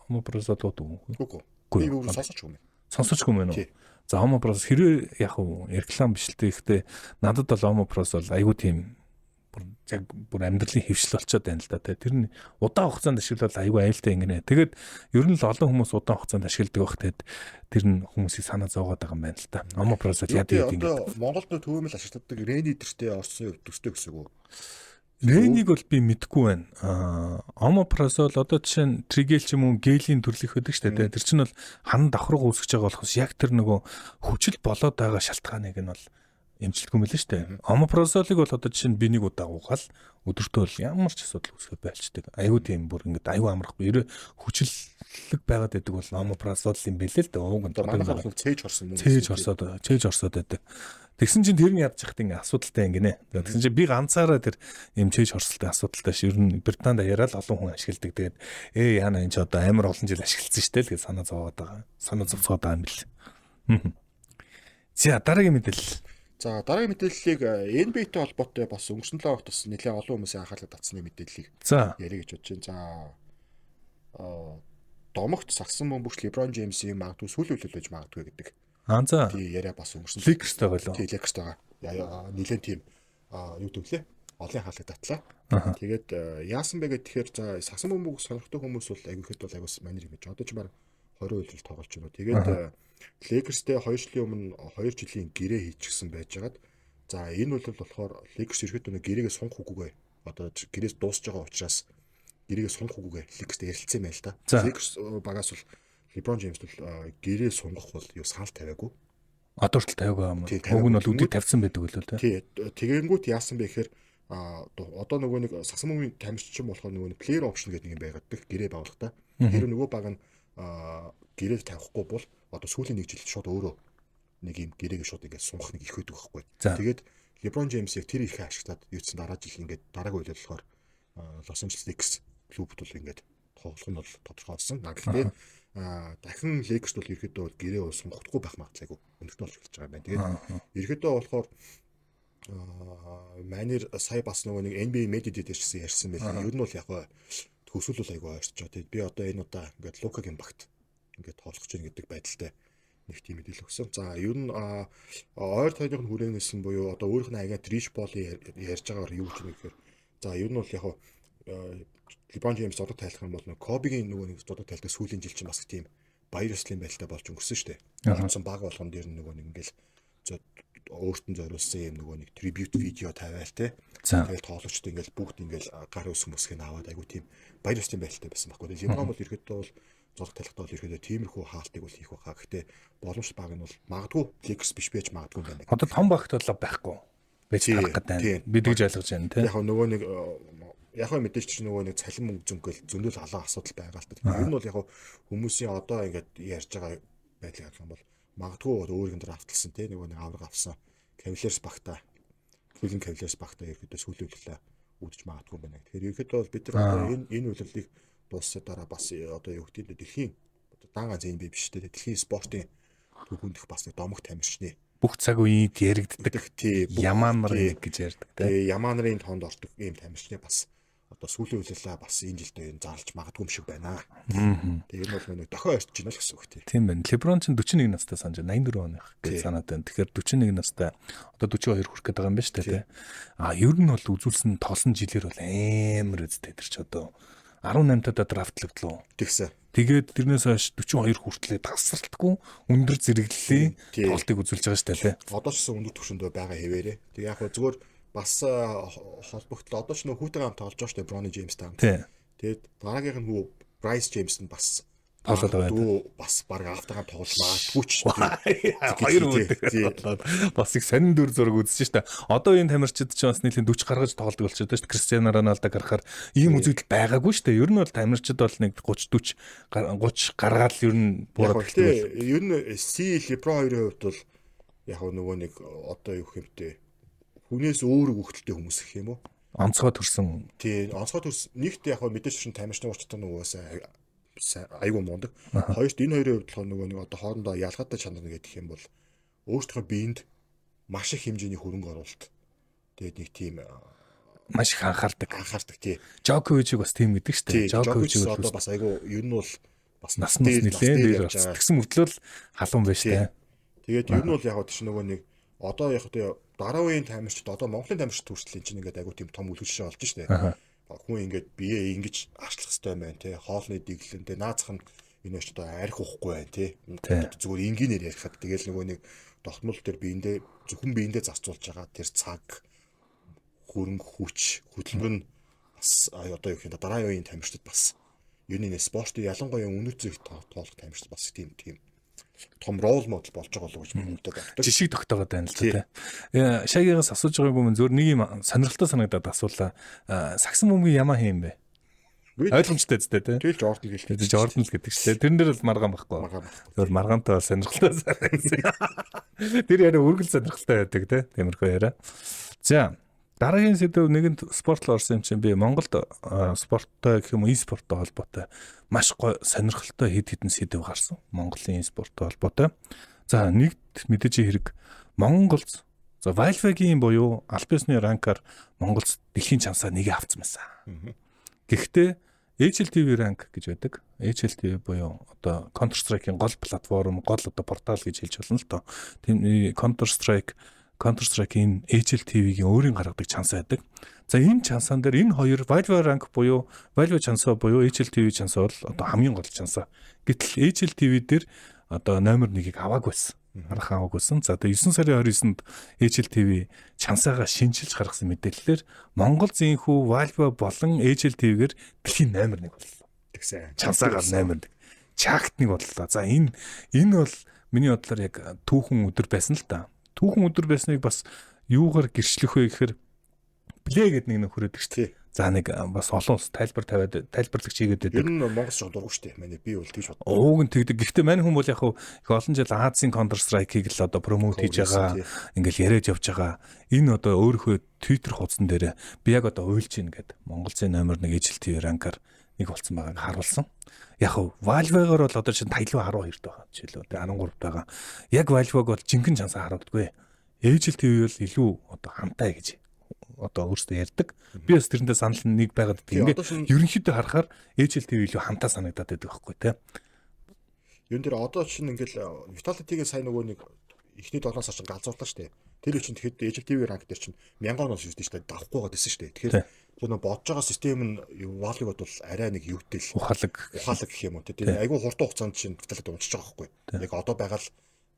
Speaker 1: омепразол уудаг уу?
Speaker 2: Үгүй. Би өөрөө сонсож юм.
Speaker 1: Сонсож юм байна уу? За омепразол хэрвээ яг уу реклам биш л дээ. Гэхдээ надад бол омепразол айгүй тийм бүр яг бүр амьдралын хэвшил болчиход байна л да. Тэр нь удаан хугацаанд ашиглавал айгүй аюултай ингэнэ. Тэгээд ер нь л олон хүмүүс удаан хугацаанд ашигладаг байх тэгээд тэр нь хүмүүсийг санаа зовоод байгаа юм байна л да. Омепразол яд яд
Speaker 2: ингэ. Монголд нөө төвөмөл ашигладаг Рени дэртэй орсон төстэй гэсэн үг үү?
Speaker 1: Ренийг бол би мэдэхгүй байна. Аа омепразол одоо жишээ нь тригел ч юм уу гелийн төрлөх байдаг шүү дээ. Тэр чинь бол хан давхарга үүсгэж байгаа болохоос яг тэр нөгөө хүчил болоод байгаа шалтгааныг нь бол эмчилдэг юм билээ шүү дээ. Омепразолыг бол одоо жишээ нь би нэг удаа уугаал өдөртөө бол ямар ч асуудал үүсгэхэд байлчдаг. Айгүй тийм бүр ингээд айгүй амрахгүй. Ерөө хүчлэг байгаад байдаг бол омепразол юм билээ л дээ. Ууг нь
Speaker 2: манайхаар бол цээж хорсон
Speaker 1: юм. Цээж хорсоод байдаг. Тэгсэн чинь тэр нь ядж хахад ингээ асуудалтай ингэнэ. Тэгсэн чинь би ганцаараа тэр юм цээж хорсолтой асуудалтай ш. Ер нь Британд даяараа л олон хүн ашигладаг. Тэгээд яана энэ ч одоо амар олон жил ашигласан шүү дээ л гэж санаа зовоод байгаа. Санаа зовцоод байгаа юм бил. За дараагийн мэдээлэл.
Speaker 2: За дараагийн мэдээллийг NBA-тэй холбоотой бас өнгөрсөн 7 хоногт бас нэлээд олон хүмүүсийн анхаарлыг татсны мэдээллийг ярих гэж бодож байна. За домогт сагсан бөмбөгч LeBron James-ийн магадгүй сүүлийн үлэл байж магадгүй гэдэг.
Speaker 1: Аа за.
Speaker 2: Тий яриа бас өнгөрсөн.
Speaker 1: Lakers-тай байлаа.
Speaker 2: Тий Lakers-тайгаа. Нэлээд тийм юу гэвэл олон анхаарлыг татлаа. Тэгээд яасан бэ гэхээр за сагсан бөмбөг сонирхдаг хүмүүс бол аягүй ихэд бол аягүй манер юм гэж. Одоо ч баг 20 үлэл тоглож байна. Тэгээд Lakers-тэй 2 жилийн өмнө 2 жилийн гэрээ хийчихсэн байжгаад за энэ үйл болохоор Lakers ерхэд өнө гэрээгээ сунгах үгүйгээ одоо гэрээс дуусж байгаа учраас гэрээгээ сунгах үгүйгээ Lakers-тэй ярилцсан юм байна л да. Lakers багаас бол LeBron James бол гэрээ сунгах бол юу санал тавиагүй.
Speaker 1: Одоо хүртэл тавиагүй юм. Уг нь бол үдийг тавьсан байдаг үлээ
Speaker 2: тий. Тэгэнгүүт яасан бэ гэхээр одоо нөгөө нэг сагсан бөмбөгийн тамирчин болохоор нөгөө нэг player option гэдэг нэг юм байгаад гэрээ байгуулгатай. Тэр нөгөө баг нь гэрээ тавихгүй бол одоо сүүлийн нэг жил шууд өөрөө нэг юм гэрээгээ шууд ингээд сунгах нэг их байдаг байхгүй. Тэгээд LeBron James яг тэр ихээ ашиглаад юуцсан дараа жил ингээд дараагийн үйл болохоор Los Angeles Lakers клубт бол ингээд тоглох нь бол тодорхой болсон. Гэхдээ дахин Lakers бол ерөөдөө бол гэрээ бол сунгахдаггүй байх магадлал айгүй өндөртэй болж эхэлж байгаа юм байна. Тэгээд ерөөдөө болохоор манер сая бас нөгөө нэг NBA Media дээр ч гэсэн ярьсан байлээ. Ер нь бол яг төсөөл бол айгүй ойртож байгаа. Тэгээд би одоо энэ удаа ингээд Лукагийн багт ингээд тоглох гэж гэдэг байдалтай нэг тийм мэдээлэл өгсөн. За ер нь ойр тойрны хүрээнээс нь буюу одоо өөрийнх нь агент Рич Полын ярьж байгаагаар юу гэж юм гэхээр за ер нь бол яг LeBron James зодог тайлах юм бол нөгөө Кобигийн нөгөө нэг зодог тайлдаг сүүлийн жил чинь бас тийм баяр ёслолын байдалтай болж өнгөрсөн шүү дээ. Олцсон баг болгон дээр нөгөө нэг ингээл өөрт нь зориулсан юм нөгөө нэг трибют видео тавиал те. Тэгэл тоглогчд ингээл бүгд ингээл гар ус хүмүүсийг аваад айгу тийм баяр ёслолын байдалтай байсан байхгүй. Тэгээ LeBron бол ерөөдөө бол зураг талхтаа бол ерөөдөө тиймэрхүү хаалтыг бол хийх байхаа. Гэхдээ боломж баг нь бол магадгүй Lakers биш байж магадгүй юм байна.
Speaker 1: Одоо том багт бол байхгүй байж тарах гэдэг. Би тэгж ойлгож байна те.
Speaker 2: Яг нөгөө нэг яг мэдээж чи нөгөө нэг цалин мөнгө зөнгөл зөндөл олон асуудал байгаа л та. Ер нь бол яг хүмүүсийн одоо ингээд ярьж байгаа байдлыг харах юм бол магадгүй өөрийнх нь драфтлсан те нөгөө нэг авраг авсан Cavaliers багтаа Cleveland Cavaliers багтаа ерөөдөө сүүлийн үлрэлээ үүдэж магадгүй юм байна. Тэгэхээр ерөөдөө бол бид нар одоо энэ үлрэлийг дууссаа дараа бас одоо юу гэдэг нь дэлхийн одоо дан ганц NBA биш те дэлхийн спортын түүхэнд их бас нэг домог тамирчны
Speaker 1: бүх цаг үеид яригддаг. Ямаа нарын гэж ярьдаг
Speaker 2: те. Ямаа нарын тоонд ордог ийм тамирчны бас Одоо сүүлийн үеэлээ бас энэ жилдээ энэ зарлж магадгүй юм шиг байна. Тэгээ энэ бол нэг дохио ирж байна л гэсэн үг тий.
Speaker 1: Тийм байна. Леброн ч 41 настай санаж 84 оных гэж санаад байна. Тэгэхээр 41 настай одоо 42 хүрэх гээд байгаа юм байна шүү дээ тий. А ер нь бол үзүүлсэн тоолсон жилээр бол амар үстэй тэр ч одоо 18 тадаа драфтлагдлаа.
Speaker 2: Тэгсэн.
Speaker 1: Тэгээд тэрнээс хойш 42 хүртлээ тасралтгүй өндөр зэрэглэлийн тоглолтыг үзүүлж байгаа шүү дээ тий.
Speaker 2: Одоо ч гэсэн өндөр түвшинд байгаа хэвээрээ. Тэг яг хөө зүгээр бас холбогдлоо. Одоо ч нөх хүүтэйгээ хамт тоглож байгаа шүү дээ Брони Джеймстэй хамт. Тэгээд дараагийнх нь хүү Брайс Джеймс нь бас
Speaker 1: тоглоод байгаа.
Speaker 2: Дүү бас баг аавтайгаа тоглож магадгүй ч.
Speaker 1: Хоёр үүдээ тоглоод бас их сонин дүр зураг үзсэн шүү дээ. Одоо энэ тамирчид ч бас нийлэн 40 гаргаж тоглодог болчиход шүү дээ. Кристиано Роналдо гарахаар ийм үзэгдэл байгаагүй шүү дээ. Ер нь бол тамирчид бол нэг 30 40 30 гаргаад л ер нь
Speaker 2: буураад хэлдэг. Ер нь Си Леброн хоёрын хувьд бол яг нөгөө нэг одоо юу хэмтэй хүнээс өөр хөвгөлтэй хүмүүс гэх юм уу?
Speaker 1: Онцгой төрсөн.
Speaker 2: Тий, онцгой төрсөн. Нэгт яг мэдээж шин тамирчны ур чадвар нь угаасаа айгүй мундаг. Хоёрт энэ хоёрын хувьд болохоор нөгөө нэг одоо хоорондоо ялгаатай чанар нэг гэх юм бол өөртөөхөө биед маш их хэмжээний хөрөнгө оруулалт. Тэгээд нэг тийм
Speaker 1: маш их анхаардаг.
Speaker 2: Анхаардаг тий.
Speaker 1: Жоковичийг бас тийм гэдэг шүү дээ.
Speaker 2: Жокович одоо бас айгүй ер нь бол бас
Speaker 1: нас нэлээд дээр орсон. Тэгсэн мөртлөө л халуун байж тээ.
Speaker 2: Тэгээд ер нь бол яг тийм нөгөө нэг одоо яг тий дараа үеийн тамирчид одоо Монголын тамирчид хүртэл энэ чинь ингээд айгүй тийм том үлгэр жишээ болж шнэ. Хүн ингээд бие ингэж арчлах хэрэгтэй байна тий. Хоолны дэглэн тий. Наацх нь энэ ч одоо арх уухгүй байна тий. Зүгээр энгийнээр ярихад тэгэл нөгөө нэг тогтмол тэр биендээ зөвхөн биендээ зарцуулж байгаа тэр цаг хөрөнгө хүч хөдөлмөр нь бас одоо юу гэх юм дараа үеийн тамирчдад бас юуны нэ спортын ялангуяа үнэт зэрэг тоолох тамирчид бас тийм тийм том рол модел болж байгаа болов уу гэж би боддог.
Speaker 1: Жишг тогтоогоод байна л да тий. Шагигаас асууж байгаагүй мөн зөвөр нэг юм сонирхолтой санагдаад асуулаа. Сагсан бөмбөгийн ямаа хийм бэ? Ойлгомжтой зү тий.
Speaker 2: Тэгэл Жордан гэлтэй.
Speaker 1: Жордан л гэдэг чинь. Тэрэн дээр бол маргаан байхгүй. Зөвөр маргаантай бол сонирхолтой санагдсан. Тэр яриа үргэл сонирхолтой байдаг тий. Тиймэрхүү яриа. За дараагийн сэдэв нэгэнд спорт л орсон юм чинь би Монголд спорттой гэх юм уу e-спорттой холбоотой маш гой сонирхолтой хэд хэдэн сэдэв гарсан. Монголын e-спорттой холбоотой. За нэгт мэдээж хэрэг Монголд за Valve-гийн буюу аль биесны ранкаар Монголд дэлхийн чансаа нэгэ авцсан байсан. Гэхдээ HLTV rank гэж байдаг. HLTV буюу одоо Counter Strike-ийн гол платформ, гол одоо портал гэж хэлж болно л доо. Тийм Counter Strike-ийн HLTV-гийн өөрийн гаргадаг чансаа байдаг. За энэ чансаан дээр энэ хоёр Valve rank буюу Valve чансаа буюу HLTV чансаа бол одоо хамгийн гол чансаа. Гэтэл HLTV дээр одоо номер 1-ийг аваагүй байсан. Харах аваагүйсэн. За тэгээ 9 сарын 29-нд HLTV чансаагаа шинчилж гаргасан мэдээллээр Монгол зинхүү Valve болон HLTV-гээр дэлхийн номер 1 боллоо.
Speaker 2: Тэгсэн.
Speaker 1: Чансаагаар номер 1. Чагт нэг боллоо. За энэ бол миний бодлоор яг түүхэн өдөр байсан л та. Түүхэн өдөр байсныг бас юугаар гэрчлэх вэ гэхээр Плей гэдэг нэг нөхөр өгдөг шүү дээ. За нэг бас олон улс тайлбар тавиад тайлбарлагч хийгээд байдаг.
Speaker 2: Ер нь Монгол ч дургу шүү дээ. Манай би бол тэгж боддог.
Speaker 1: Ууг нь тэгдэг. Гэхдээ мань хүн бол яг их олон жил Азийн Counter Strike-ийг л одоо промоут хийж байгаа. Ингээл яриад явж байгаа. Энэ одоо өөрийнхөө Twitter хуудсан дээр би яг одоо уйлж гин гэд Монголын номер 1 HLTV ранкаар нэг болсон байгааг харуулсан. Яг хав Valve-гаар бол одоо чинь Таилан 12-д байгаа. Жишээлбэл 13-д байгаа. Яг Valve-г бол жинхэнэ чансаа харуулдаггүй. HLTV бол илүү одоо хамтай гэж одоо өөрсдөө ярьдаг. Би бас тэрнтэй санал нэг байгаад байдаг. Ингээд ерөнхийдөө харахаар HLTV илүү хамтаа санагдаад байдаг байхгүй тий.
Speaker 2: Юун дээр одоо чинь ингээл Vitality-гийн сайн нөгөө нэг эхний 7 сар чинь галзуурлаа шүү дээ. Тэр чинь тэгэхэд HLTV ранк дээр чинь 1000 оноос юусэн шүү дээ. Давхгүй байгаад байсан шүү дээ. Тэгэхээр тэр нөгөө бодож байгаа систем нь Valve-ыг бодвол арай нэг юутэй л
Speaker 1: ухаалаг
Speaker 2: гэх юм уу тий. Тэр айгүй хурдан хугацаанд чинь Vitality унчиж байгаа байхгүй. Яг одоо байгаа л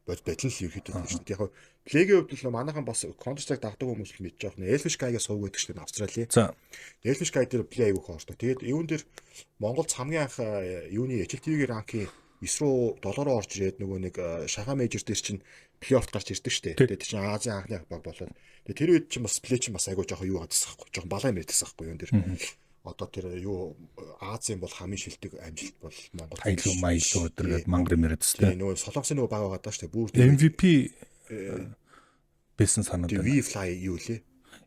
Speaker 2: бодол л ерөөхдөө тийм шүү дээ. Яг Play-гийн хувьд л манайхан бас Counter Strike дагдаг хүмүүс л мэдж байгаа нэ. Elfish Guy-аас сууг байдаг шүү дээ Австралийн. Elfish Guy дээр Play айгүйх ордог. Тэгээд юун дээр Монголд хамгийн анх юуны HLTV-гийн ранкийн 9 руу 7 руу орж ирээд нөгөө нэг Шанхай Major дээр чинь плей-офф гарч ирдэг шүү дээ. Тэгээд чинь Азийн анхны баг болоод. Тэгээд тэр үед чинь бас Play чинь бас айгүй жоохон юу гадсан байхгүй. Жоохон балаа юм ярьдсан байхгүй юун дээр. Одоо тэр юу Азийн бол хамгийн шилдэг амжилт бол Монгол
Speaker 1: Таилуу маялуу өдр гээд мангар юм яриад
Speaker 2: өстэй. Нөгөө Солонгосын нөгөө баг байгаа даа шүү дээ. Бүр
Speaker 1: MVP байсан санаад
Speaker 2: байна. V-Fly юу лээ?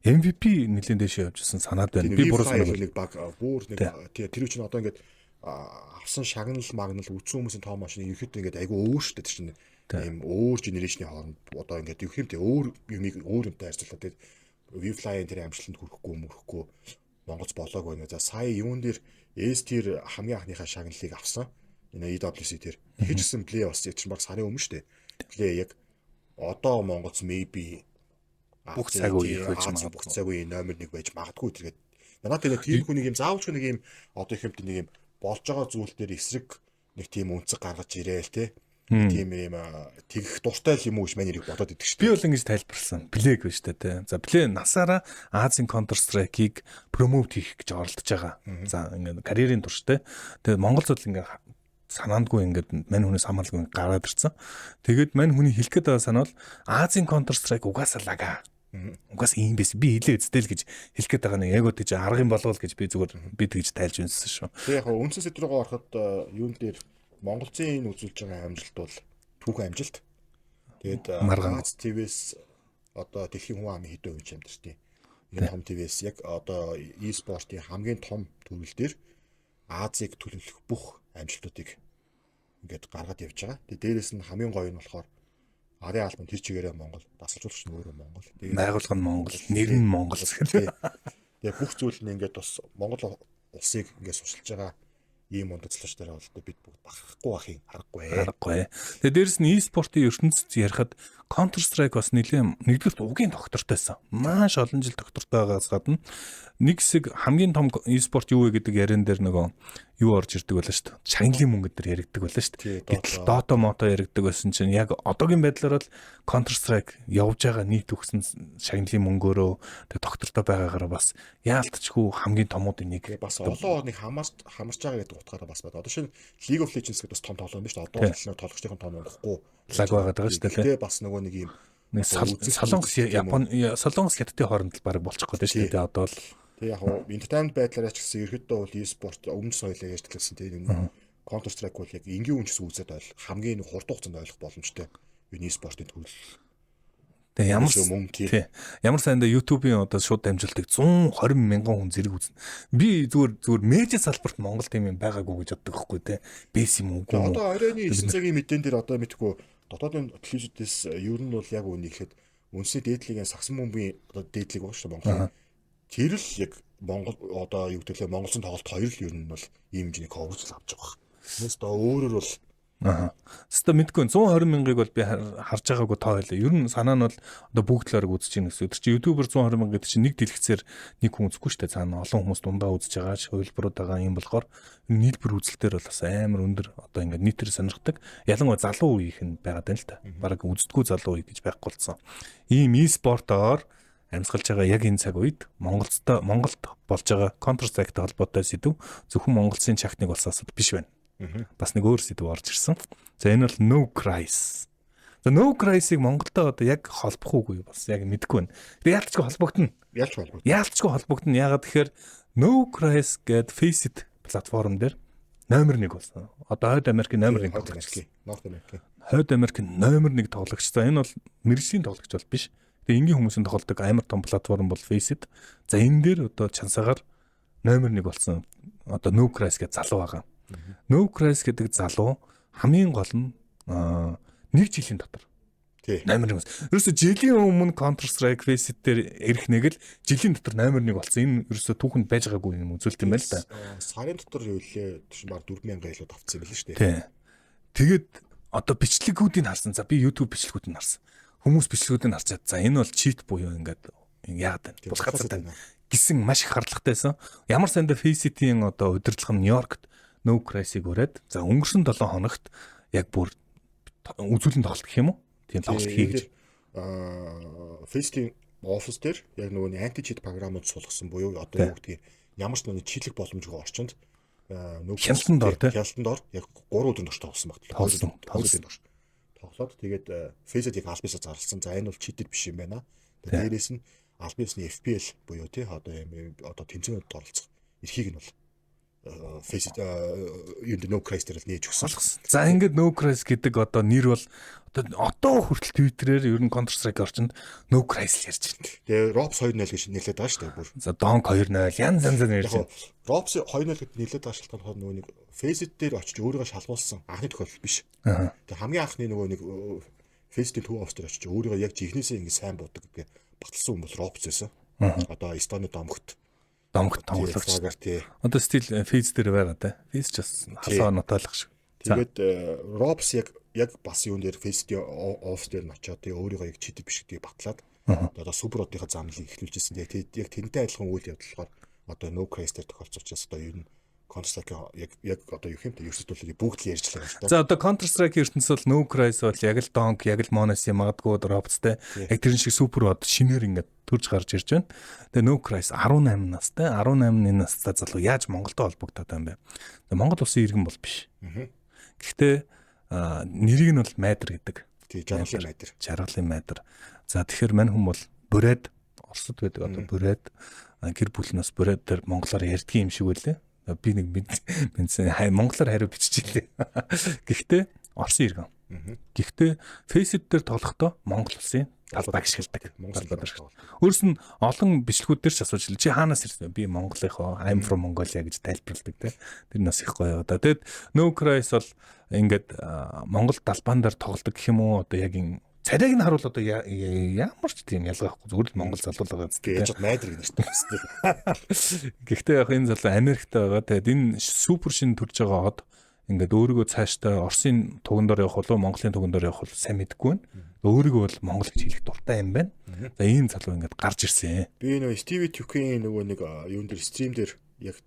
Speaker 1: MVP нэлийн дэшээ явжсэн санаад байна.
Speaker 2: Би буруу санаад нэг баг бүр нэг тэр чинь одоо ингээд авсан шагнал магнал үдсэн хүмүүсийн тоо маш нэг ерхэд ингээд айгүй өөр шүү дээ. Тэр чинь ийм өөр генерашны хооронд одоо ингээд юу юм те өөр юмыг өөр юмтай харьцуулаад тэгээд V-Fly-ын тэр амжилтанд хүрэхгүй мөрөхгүй Монголц болоог байна. За сая юун дээр S-тир хамгийн анхныхаа шагналыг авсан. Энэ EWC дээр. Тэгэж гисэн плей бас чинь баг сарын өмнө шүү дээ. Плей яг одоо Монголц maybe
Speaker 1: бүх цаг үеих байж
Speaker 2: магадгүй. Бүх цаг үеийн номер 1 байж магадгүй тэргээд. Надад тэр тийм хүн нэг юм заавалч нэг юм одоо их юмт нэг юм болж байгаа зүйл дээр эсрэг нэг тийм үнцэг гаргаж ирээл те. Тийм юм тэгэх дуртай л юм уу гэж мань эрийг бодоод идэг шүү.
Speaker 1: Би бол ингэж тайлбарласан. Плег биш үү те. За Плей насаараа Азийн Counter Strike-ийг promote хийх гэж оролдож байгаа. За ингээд карьерийн турш те. Тэгээд Монгол зүйл ингээд санаандгүй ингээд мань хүнээс хамааралгүй гараад ирсэн. Тэгээд мань хүний хэлэх гээд байгаа санаа бол Азийн Counter Strike угаасаа лага. Угаас ийм байсан. Би хэлээ үстэй л гэж хэлэх гээд байгаа нэг яг үгүй гэж арга юм болов гэж би зүгээр би тэгж тайлж үнссэн шүү.
Speaker 2: Тэгээ яг үндсэн сэдв рүү ороход юун дээр Монголцын энэ үзүүлж байгаа амжилт бол түүхэн амжилт. Тэгээд Аз ТV-с одоо дэлхийн хүн амын хэдэн хувь амьдарчдیں۔ Энэ том ТV-с яг одоо e-спортын хамгийн том төрөл дээр Азийг төлөвлөх бүх амжилтуудыг ингээд гаргаад явж байгаа. Тэгээд дээрэс нь хамгийн гоё нь болохоор арын албан тэр чигээрээ Монгол, дасгалжуулагч нь өөрөө Монгол.
Speaker 1: Тэгээд байгууллага нь Монгол, нэр нь Монгол гэх.
Speaker 2: Тэгээд бүх зүйл нь ингээд бас Монгол улсыг ингээд сурчилж байгаа ийм ундачлаач дараа бол бид бүгд бахархгүй байхын аргагүй.
Speaker 1: Аргагүй. Тэгээ дээрэс нь e-спортын ертөнцид ярихад Counter Strike бас нэлээд нэгдүгürt угийн доктортойсон. Маш олон жил доктортой байгаагаас гадна нэг хэсэг хамгийн том e-спорт юу вэ гэдэг яриан дээр нөгөө юу орж ирдэг байлаа шүү дээ. Шагналын мөнгө дээр яригддаг байлаа шүү дээ. Гэтэл Dota мото яригддаг байсан чинь яг одоогийн байдлаар бол Counter Strike явж байгаа нийт өгсөн шагналын мөнгөөрөө тэг доктортой байгаагаараа бас яалтчгүй хамгийн томуудын нэг.
Speaker 2: Бас олон орныг хамарч байгаа гэдэг утгаараа бас байна. Одоо шинэ League of Legends гэдэг бас том тоглоом биш үү? Одоо л тоглогчдын том унахгүй
Speaker 1: лаг байгаад байгаа шүү дээ.
Speaker 2: Тэгээ бас нөгөө нэг юм
Speaker 1: нэг Солонгос Япон Солонгос Хятадын хооронд л баг болчих гээд шүү дээ. Одоо л
Speaker 2: тэгээ яг хуу entertainment байдлаараа ч гэсэн ерөөдөө бол e-sport өмнө соёлоо яаж төлөвлөсөн тийм энэ Counter Strike бол яг энгийн хүн ч гэсэн үзээд ойл хамгийн нэг хурдан хугацаанд ойлгох боломжтой энэ e-спортын төрөл.
Speaker 1: Тэгээ ямар тий ямар сайндаа YouTube-ийн одоо шууд дамжуултыг 120 мянган хүн зэрэг үзнэ. Би зүгээр медиа салбарт Монгол тийм юм байгаагүй гэж боддог байхгүй тий. Бэс юм уугүй.
Speaker 2: Одоо оройн 9 цагийн мэдээн дээр одоо мэдхгүй дотоодын телевизүүдээс ер нь бол яг үнийг ихэд үндэсний дээдлигийн сагсан бөмбөгийн одоо дээдлиг байгаа шүү дээ Монголын. Тэр л яг Монгол одоо юу гэдэг лээ Монголын тоглолт хоёр л ер нь бол ийм хэмжээний coverage авч байгаа. Тэрнээс одоо өөрөөр бол
Speaker 1: Аа. Хэвээ мэдгүй 120 мянгаыг бол би харж байгаагүй тоо байлаа. Ер нь санаа нь бол одоо бүгд л орог үзэж байна гэсэн. Тэр чинь YouTuber 120 мянга гэдэг чинь нэг дэлгэцээр нэг хүн үзэхгүй шүү дээ. Цаана олон хүмүүс дундаа үзэж байгаа, хувилбарууд байгаа юм болохоор нийлбэр үзэлтээр бол бас амар өндөр одоо ингээд нийтээр сонирхдаг. Ялангуяа залуу үеийнх нь байгаад байна л та. Бараг үздэггүй залуу үе гэж байхгүй болсон. Ийм e-спортоор амьсгалж байгаа яг энэ цаг үед Монголд болж байгаа Counter Strike-тай холбоотой сэдв зөвхөн Монголын чагтныг болсон асуудал биш байна. Бас нэг өөр сэдв орж ирсэн. За энэ бол No Cries. За No Cries-ыг Монголдо одоо яг холбох уугүй бас яг мэдэхгүй байна. Тэгээ яалтчгүй холбогдно. Яалтчгүй холбогдно. Яагаад тэгэхээр No Cries гээд Faceit платформ дээр номер 1 болсон. Одоо Хойд Америкийн номер 1 тоглогч.
Speaker 2: North America.
Speaker 1: Хойд Америкийн номер 1 тоглогч. За энэ бол мэргэжлийн тоглогч бол биш. Тэгээ энгийн хүмүүсийн тоглодог амар том платформ бол Faceit. За энэ дээр одоо чансаагаар номер 1 болсон. Одоо No Cries гээд залуу байгаа. No Cries гэдэг залуу хамгийн гол нь нэг жилийн дотор номер 1. Ерөөсө жилийн өмнө Counter Strike Faceit дээр ирэх нэг л жилийн дотор номер 1 болсон. Энэ ерөөсө түүхэнд байж байгаагүй юм үзүүлэлт юм байна л да.
Speaker 2: Сарын дотор юу лээ чинь баг 4000 илүү давцсан юм байна шүү дээ.
Speaker 1: Тий. Тэгээд одоо бичлэгүүдийг харсан. За би YouTube бичлэгүүдийг харсан. Хүмүүс бичлэгүүдийг харчаад за энэ бол cheat буюу ингээд яагаад вэ? Булгацаад байна гэсэн маш их хардлагатай байсан. Ямар сандаа Faceit-ийн одоо удирдлага нь Нью-Йоркт No Cries-ыг ураад за өнгөрсөн 7 хоногт яг бүр үзүүлэн тоглолт гэх юм уу? Тийм тоглолт хийж
Speaker 2: Faceit-ийн офис дээр яг нөгөө анти чит програмууд суулгасан буюу одоо юу гэдгийг ямар ч нөгөө читлэх боломжгүй орчинд
Speaker 1: хяналтанд ор тий
Speaker 2: хяналтанд ор яг 3 өдрийн турш тоглосон баг. 2 өдрийн турш тоглоод тэгээд Faceit яг албасаа зарласан. За энэ бол читер биш юм байна. Тэгээд дээрээс нь албасны FPL буюу тий одоо юм одоо тэмцээнүүд оролцох эрхийг нь бол Faceit юунд No Cries дээр л нээж өгсөн.
Speaker 1: За ингээд No Cries гэдэг одоо нэр бол одоо хүртэл Twitter-ээр ер нь Counter Strike орчинд No Cries л ярьж байна.
Speaker 2: Тэгээ Robs 2.0 гэж нэрлэдэг байгаа шүү дээ бүр.
Speaker 1: За Donk 2.0 янз янзаар ярьж байна.
Speaker 2: Robs 2.0 гэд нэрлэдэг байгаа шалтгаан болохоор нөгөө нэг Faceit дээр очиж өөрийгөө шалгуулсан анхны тохиолдол биш. Тэгээ хамгийн анхны нөгөө нэг Faceit-ийн төв офис дээр очиж өөрийгөө яг жихнээсээ ингээд сайн буудаг гэдгээ баталсан хүн бол Robs байсан. Одоо Эстоны домогт
Speaker 1: Домогт тоглогч. Одоо стил FaZe дээр байгаа те. FaZe ч бас халаа нотойлох шиг.
Speaker 2: Тэгээд ropz яг бас юун дээр FaZe офс дээр нь очиод тэгээ өөрийгөө яг cheater биш гэдгийг батлаад одоо супер одынхаа замлыг эхлүүлжсэн. Тэгээд яг тэрнтэй адилхан үйл явдал болохоор одоо No Craze дээр тохиолдсон учраас одоо ер нь Counter Strike яг одоо юу юм те ерөөсөө бүгд л ярьж байгаа
Speaker 1: шүү дээ. За одоо Counter Strike ертөнцийн бол No Craze бол яг л Donk, яг л m0NESY магадгүй ropz те. Яг тэрэн шиг супер од шинээр ингээд төрж гарч ирж байна. Тэгээ No Craze 18 настай, 18 настай залуу яаж Монголтой холбогдоод байгаа юм бэ? Монгол улсын иргэн бол биш. Гэхдээ нэрийг нь бол Майдэр гэдэг.
Speaker 2: Тий, жаргалын Майдэр.
Speaker 1: Жаргалын Майдэр. За тэгэхээр мань хүн бол Бүрээд Оросд байдаг одоо Бүрээд гэр бүл нь бас Бүрээд дээр монголоор ярьдгийн юм шиг үлээ. Би нэг мэдсэн монголоор хариу биччихлээ. Гэхдээ Оросын иргэн. Гэхдээ FaZe дээр тоглохдоо Монгол улсын талбайг ашигладаг.
Speaker 2: Монгол.
Speaker 1: Өөрс нь олон бичлэгүүд дээр ч асууж чи хаанаас ирсэн бэ? Би Монголынхоо I'm from Mongolia гэж тайлбарладаг те. Тэр нас их гоё одоо. Тэгэд No Craze бол ингээд Монгол далбаан дээр тоглодог гэх юм уу одоо яг ин царайг нь харуул одоо ямар ч тийм ялгаа байхгүй зүгээр л Монгол залуу байгаа
Speaker 2: зү. Яаж Майдэр гэж нэртэй байна.
Speaker 1: Гэхдээ яг энэ залуу Америкт байгаа. Тэгээд энэ супер шин төрж байгаа од ингээд өөрийгөө цаашдаа Оросын туган дээр явах болов Монголын туган дээр явах бол сайн мэдэхгүй байна. Өөрийгөө бол Монгол гэж хэлэх дуртай юм байна. За ийм залуу ингээд гарч ирсэн.
Speaker 2: Би нөгөө Stevie 2K-ийн нөгөө нэг юун дээр стрим дээр яг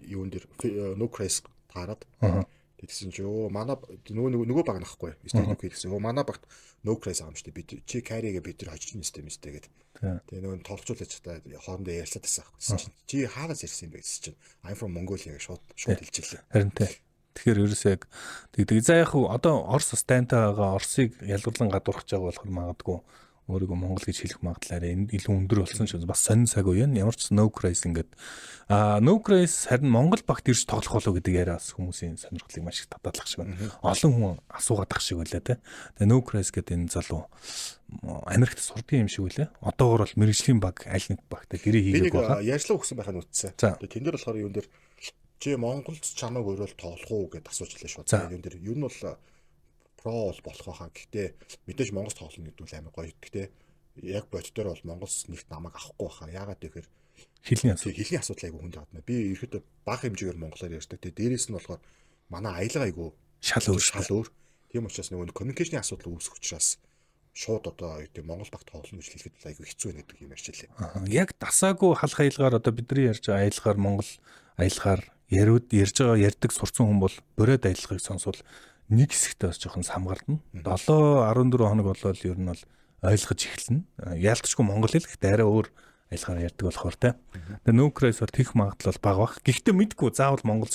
Speaker 2: юун дээр No Craze таарад тэгсэн чи өө манай нөгөө баг нахгүй Stevie 2K гэсэн. Өө манай багт No Craze байгаа юм шүү дээ. Бид чи carry-гээ бид нар хожиж нэстэй мэстэй гэд. Тэгээ нөгөө тоглолцуулж та хоорондоо ярьцаад байсан аахгүй. Чи хаанаас ирсэн юм бэ гэсэн чинь I'm from Mongolia гэж шууд хэлчихлээ.
Speaker 1: Харин тий. Тэгэхээр ерөөсөө яг тэгдэг. За яг хуу одоо Орос бас дайнтай байгаа. Оросыг ялгарлан гадуурхаж байгаа болохоор магадгүй өөрийгөө Монгол гэж хэлэх магадлал арай илүү өндөр болсон ч бас сонин цаг үе. Ямар ч No Craze ингээд No Craze харин Монгол багт ирж тоглох болов гэдэг яриа бас хүмүүсийн сонирхлыг маш их татаалах шиг байна. Олон хүн асуугаад ах шиг байлаа те. Тэгээ No Craze гэдэг энэ залуу Америкт сурдгийн юм шиг үлээ. Одоогор бол мэрэгжлийн баг аль нэг багтай гэрээ хийгээг
Speaker 2: байгаа. Би нэг ярьцлага өгсөн байхад үтсэн. Тэгээ тэн дээр болохоор юун дээр чи Монголд чамайг өрөөл тоглох уу гэдээ асууж илээ шууд. Юун дээр ер нь бол про бол болох байхаа. Гэхдээ мэдээж Монголд тоглоно гэдэг нь амар гоё. Гэхдээ яг боддоор бол Монголс нэгт намайг авахгүй байхаа. Яагаад гэхээр
Speaker 1: хэлний
Speaker 2: асуудал айгүй хүнд байна. Би ерөөдөө бага хэмжээгээр монголоор ярьдаг. Тэгээ дээрээс нь болохоор манай аялга айгүй
Speaker 1: шал өөр.
Speaker 2: Тийм учраас нөгөө коммуникашны асуудал үүсэх учраас шууд одоо юу гэдэг Монгол багт тоглоно гэж хэлэхэд айгүй хэцүү байна гэдэг юм ярьж илээ.
Speaker 1: Яг дасаагүй халах аялгаар одоо бидний ярьж байгаа аялгаар Монгол аялгаар яриуд ярьж байгаа ярьдаг сурцсан хүн бол бүрээд аялахыг сонсвол нэг хэсэгтээ бас жоохон самгардна. 7 14 хоног болоод ер нь бол ойлгож эхэлнэ. Яалтчгүй монгол хэл гэхдээ арай өөр аялгаар ярьдаг болохоор те. Тэгээ No Craze бол тех магадлал бага бах. Гэхдээ мэдгүй заавал монгол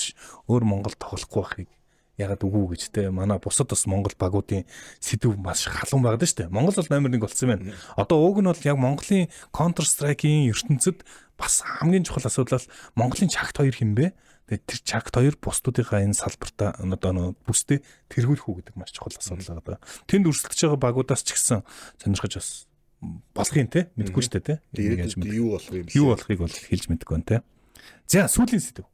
Speaker 1: өөр монгол тоглохгүй байхыг ягаад үгүй гэж те. Манай бусад бас монгол багуудын сэдв маш халуун байгаад шүү дээ. Монгол бол номер 1 болсон байна. Одоо уг нь бол яг Монголын Counter Strike-ийн ертөнцид бас хамгийн чухал асуудал бол Монголын чагт хоёр хин бэ? Тэгээд тэр чагт хоёр бусдуудынхаа энэ салбартаа одоо нөө бүсдээ тэргүүлэх үү гэдэг маш чухал асуудал байгаа. Тэнд өрсөлдөж байгаа багуудаас ч гэсэн сонирхож бас болох юм те. Мэдгүй шүү дээ те.
Speaker 2: Тэгээд юу болох юм
Speaker 1: бэ? Юу болохыг бол хэлж мэдэхгүй байна те. За сүүлийн сэдв.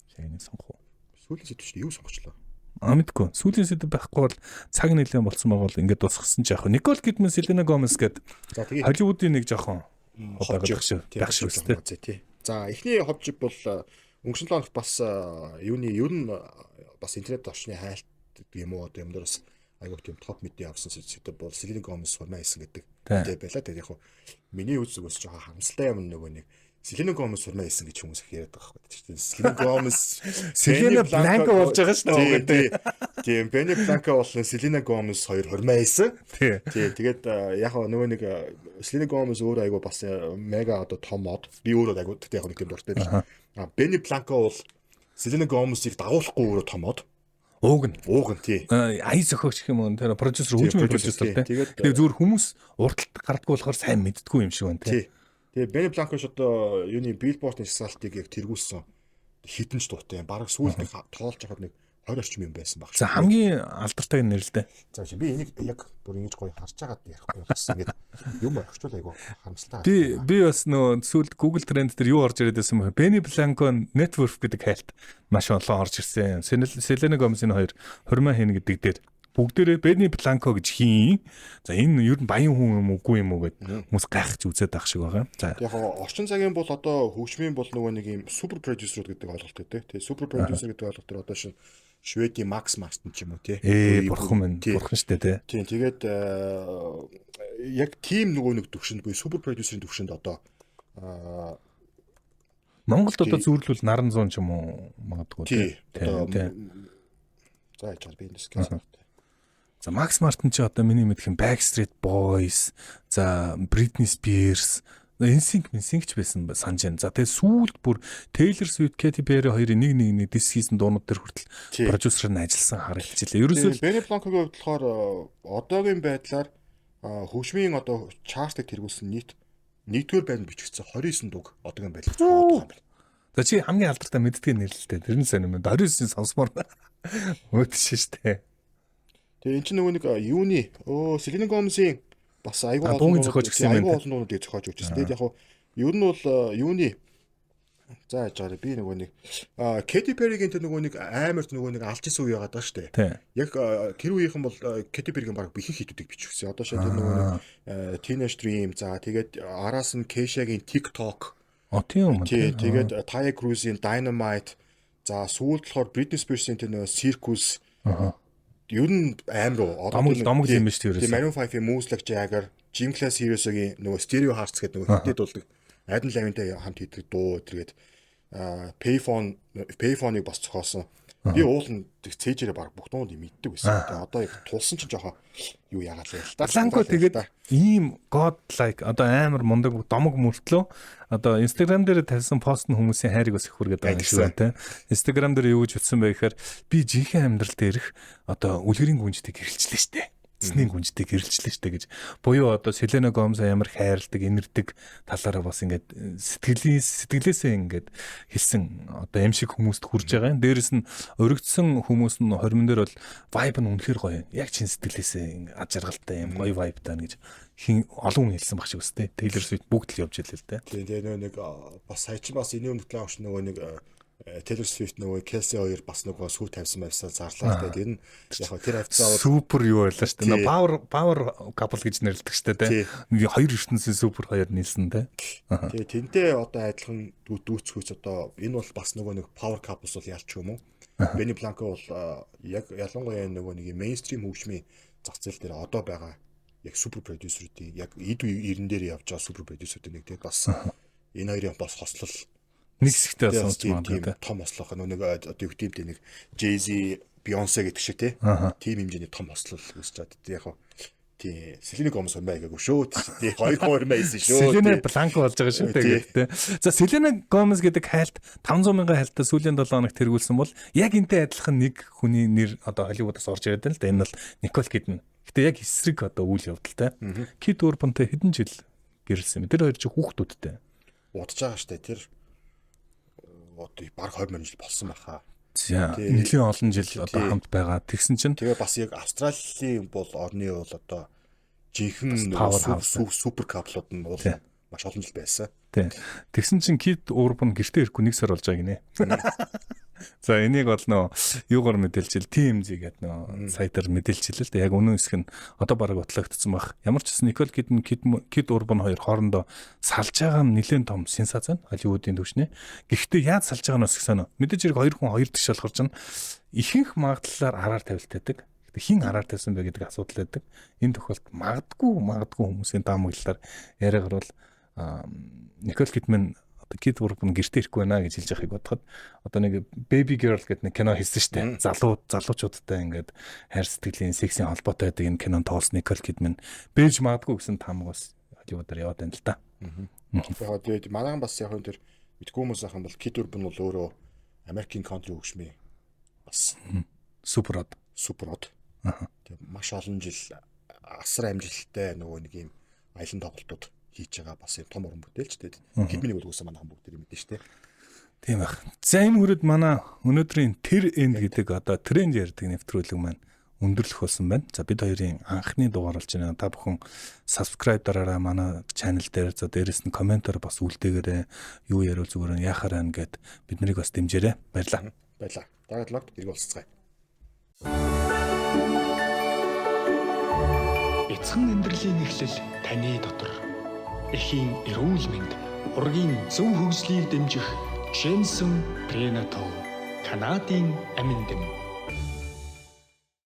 Speaker 1: Шагныг сонгох уу?
Speaker 2: Сүүлийн сэдв чинь юу сонгочлоо?
Speaker 1: Мэдгүй. Сүүлийн сэдв байхгүй бол цаг нэлээд болсон байгаа бол ингээд дуусгасан ч яах вэ? Никол Кидман, Селена Гомес гээд Холливуудын нэг жоохон
Speaker 2: байгаад
Speaker 1: байх шиг үстэй.
Speaker 2: За эхний ховжиг бол өнгөрсөн 7 хоногт бас юуны ер нь бас интернет орчны хайлт гэдэг юм уу одоо юм дээр бас айгүй тийм топ мэдээ авсан сэдв бол Селена Гомес хурмаа хийсэн гэдэг мэдээ байлаа. Тэгээд яг хуу миний үзэгээс жоохон харамсалтай юм нөгөө нэг Селена Гомес хурмаа хийсэн гэж хүмүүс их яриад байгаа байхгүй. Селена Гомес
Speaker 1: Селена Бланко болж байгаа шүү
Speaker 2: дээ. Тийм, Бенни Бланко болон Селена Гомес хоёр хурмаа хийсэн. Тийм, тэгээд яг нөгөө нэг Селена Гомес өөрөө айгүй бас мега одоо том мод. Би өөрөө айгүй тэгтээ яг нэг тийм дуртай биш. А Бенни Бланко бол Селена Гомесийг дагуулахгүй өөрөө том мод.
Speaker 1: Ууг
Speaker 2: нь тий.
Speaker 1: Ая зохиогч гэх юм уу тэр продюсер, хөгжмийн продюсер тий. Тэгээд зүгээр хүмүүс урталт гардггүй болохоор сайн мэддэггүй юм шиг байна тий.
Speaker 2: Тэгээ Бенни Бланко ч одоо юуны Billboard-ын шасаалтыг яг тэргүүлсэн хитэн ч дуутай юм. Бараг сүүлд нэг тоолж хахад нэг 20 орчим юм байсан баг.
Speaker 1: За хамгийн алдартай нэр л дээ.
Speaker 2: За би энийг яг бүр ингэж гоё харж агаад ярихгүй бас ингэж юм орхичвол айгу харамсалтай.
Speaker 1: Би бас нөө сүүлд Google Trend дээр юу орж ирээд байсан бэ? Benny Blanco net worth гэдэг хайлт маш олон орж ирсэн. Selena Gomez-ийн хоёр хурмаа хийнэ гэдэг дээр Бүгдээрээ Benny Blanco гэж хийн. За энэ ер нь баян хүн юм уугүй юм уу гэд хүмүүс гайхаж үзээд байх шиг байгаа. За
Speaker 2: яг орчин цагийн бол одоо хөгжмийн бол нөгөө нэг юм супер продюсерүүд гэдэг ойлголт гэдэг. Тэгээ супер продюсер гэдэг ойлголт төр одоо шин Шведийн Макс Мартин ч юм уу тий.
Speaker 1: Бурхан минь бурхан штэ тий.
Speaker 2: Тийм тэгээд яг тим нөгөө нэг төвшөнд буюу супер продюсерийн төвшөнд одоо
Speaker 1: Монголд одоо зүйрлүүл наран зун ч юм уу магадгүй
Speaker 2: тий. Одоо за яаж би энэ хэсгээс байна.
Speaker 1: За Макс Мартин чи одоо миний мэдэх юм Backstreet Boys, за Britney Spears, NSYNC NSYNC ч байсан санаж байна. За тэгээ сүүлд бүр Taylor Swift, Katy Perry хоёрын нэг нэг нэг диск хийсэн дуунууд дээр хүртэл продюсер нь ажилласан харагдчихлаа.
Speaker 2: Ерөөсөө Benny Blanco-гийн хувьд болохоор одоогийн байдлаар хөгжмийн одоо чартыг тэргүүлсэн нийт нэгдүгээр байранд бичигдсэн 29 дууг одоогийн байдлаар зохиод байгаа юм байна.
Speaker 1: За чи хамгийн алдартай мэддэг нэрлэлтэй. Тэр нь сонир юм. 29-ийг сонсомоор өөдсөн шүү дээ.
Speaker 2: Тэгээ эн чинь нөгөө нэг юуны Селена Гомесийн бас айгүй
Speaker 1: олон зохиож өгсөн
Speaker 2: юм байна. Айгүй олон дуунуудыг зохиож өгсөн. Тэгээд яг хуу ер нь бол юуны за яаж байгаа би нөгөө нэг Кэти Перригийн тэр нөгөө нэг амар нөгөө нэг алж исэн үе яагаад байгаа шүү дээ. Яг тэр үеийнхэн бол Кэти Перригийн баг ихэнх хитүүдийг бичсэн. Одоо шээ тэр нөгөө нэг Teenage Dream за тэгээд араас нь Kesha-гийн TikTok.
Speaker 1: Тийм юм.
Speaker 2: Тий, тэгээд Taio Cruz-ийн Dynamite за сүүлд болохоор Britney Spears-ийн тэр нөгөө Circus. Ер нь амар уу.
Speaker 1: Домог юм биш тэр.
Speaker 2: Тийм Maroon 5-ийн Moves Like Jagger, Gym Class Heroes-ийн нөгөө Stereo Hearts гэдэг нөгөө хитэд болдог. Adam Levine-тэй хамт хийдэг дуу тэргээд Payphone-ыг бас зохиосон. Би уул нь цээжээрээ баг бүх дуунууд мэддэг байсан. Тэгээ одоо яг тулсан чинь жоохон юу яагаад л
Speaker 1: та. Бланко тэгээд ийм god like одоо амар мундаг домог мөртлөө одоо Instagram дээр тавьсан пост нь хүмүүсийн хайрыг бас их хүргээд байгаа юм шиг байна те. Instagram дээр юу гэж утсан бэ гэхээр би жинхэнэ амьдрал дээрх одоо үлгэрийн гүнжтэй гэрэлжлээ штэ. Эцний гүнжтэй гэрэлжлээ штэ гэж. Буюу одоо Селена Гомес ямар хайрладаг, инэрдэг талаараа бас ингээд сэтгэлээсээ ингээд хэлсэн одоо юм шиг хүмүүст хүрж байгаа юм. Дээрэс нь өргөдсөн хүмүүс нь хормон дээр бол vibe нь үнэхээр гоё. Яг чин сэтгэлээсээ ад жаргалтай юм гоё vibe таа гэж хин олон хүн хэлсэн баг шиг үстэй. Taylor Swift бүгд л явж илээ л дээ.
Speaker 2: Тийм тэгээ нэг бас сая чи бас энэ өмнө талаа авч нөгөө нэг Taylor Swift нөгөө Kelsey хоёр бас нөгөө сүү тавьсан байсаа зарлаа. Тэгээд энэ яг тэр хавцаа
Speaker 1: бол супер юу байлаа шүү дээ. Power couple гэж нэрлэдэг шүү дээ. Хоёр ертөнцийн супер хоёр нийлсэн те.
Speaker 2: Тэгээ тэнтэй одоо адилхан дүүцхүүц одоо энэ бол бас нөгөө нэг power couples бол ялч юм уу? Benny Blanco бол яг ялангуяа нөгөө нэг мейнстрим хөгжмийн зах зээл дээр одоо байгаа яг супер продюсерүүдийн яг эд үе 90 дээр явж байгаа супер продюсерүүдийн нэг тэгээд бас энэ хоёрын бас хослол
Speaker 1: нэг хэсэгтээ сонсч магадгүй
Speaker 2: том хослох нэг одоо юу гэдэг юм нэг Jay-Z, Beyoncé гэдэг шиг тий. Тийм хэмжээний том хослол үүсч чад. Яг хөө тий Селена Гомес мэй гээгүү шүү. Тий 2 мэй хийсэн шүү.
Speaker 1: Селена Бланко болж байгаа шүү дээ гэдэг тий. За Селена Гомес гэдэг хайлт 500 мянган хайлтаа сүүлийн 7 хоногт тэргүүлсэн бол яг энтэй адилхан нэг хүний нэр одоо Холливуудаас орж ирээд байна л да. Энэ бол Никол Кидман. Гэтэ яг эсрэг одоо үйл явдал те. Кид Урбантай хэдэн жил гэрэлсэн юм. Тэр хоёр чи хүүхдүүдтэй.
Speaker 2: Удаж байгаа штэ тэр одоо баг 20 морин жил болсон байхаа.
Speaker 1: За нэлийн олон жил одоо хамт байгаа. Тэгсэн чинь
Speaker 2: тэгээ бас яг Австралийн бол орны бол одоо жинхэнэ супер каплууд нь бол маш олон жил байсан.
Speaker 1: Тий. Тэгсэн чинь Кит Урбан гэртээ ирэхгүй нэг сар болж байгаа гинэ. За энийг бол нөө юугаар мэдээлжил TMZ гэдэг нөө сайтар мэдээлчихлээ л дээ. Яг үнэн хэсэг нь одоо бараг батлагдсан баг. Ямар ч гэсэн Никол Кидман Кит Урбан хоёр хоорондоо салж байгаа нь нэлээд том сенсац байна. Холливуудын түвшний. Гэхдээ яаж салж байгаа нь бас их сонио. Мэдээж хэрэг хоёр хүн хоёр тэгш болохоор чинь ихэнх магадлалаар араар тавилтайдаг. Хин араар тавьсан бэ гэдэг асуудал байдаг. Энэ тохиолдолд магадгүй хүмүүсийн таамаглалаар яриагаар бол Никол Кидман одоо Кит Урбан гэртээ ирэхгүй байна гэж хэлж байхыг бодоход одоо нэг Baby Girl гэдэг нэг кино хийсэн шүү дээ. Залуучуудтай ингээд хайр сэтгэлийн сексийн холбоотой байдаг энэ кинонд тоглосон Никол Кидман бэж магадгүй гэсэн таамаг бас Холливуудаар яваад байна л да.
Speaker 2: Яг тэгээд манайхан бас яг энэ төр мэдгүй хүмүүс ахын бол Кит Урбан бол өөрөө Америкийн country хөгжмийн бас
Speaker 1: супер од.
Speaker 2: Супер од. Тэгээд маш олон жил асар амжилттай нөгөө нэг юм аялан тоглолтууд хийж байгаа бас юм том уран бүтээлч тэгээд Кидминийг бол үгүйсэн манайхан бүгд мэднэ шүү дээ.
Speaker 1: Тийм байх. За энэ хүрээд манай өнөөдрийн тэр энд гэдэг одоо тренд ярьдаг нэвтрүүлэг маань өндөрлөх болсон байна. За бид хоёрын анхны дугаар болж байна. Та бүхэн subscribe дараарай манай channel дээр. За дээрэс нь комментоор бас үлдээгээрэй. Юу яриул зүгээр нь яхаар байна гэд бид нарыг бас дэмжээрэй. Баярлалаа.
Speaker 2: Баярлалаа. Дараагийн логт иргэн уулзцгаая.
Speaker 3: Бяцхан амьдралын эхлэл таны дотор. Эхийн эрүүл мэнд, ургийн зөв хөгжлийг дэмжих Jensen Prenatal Канадын амин дэм.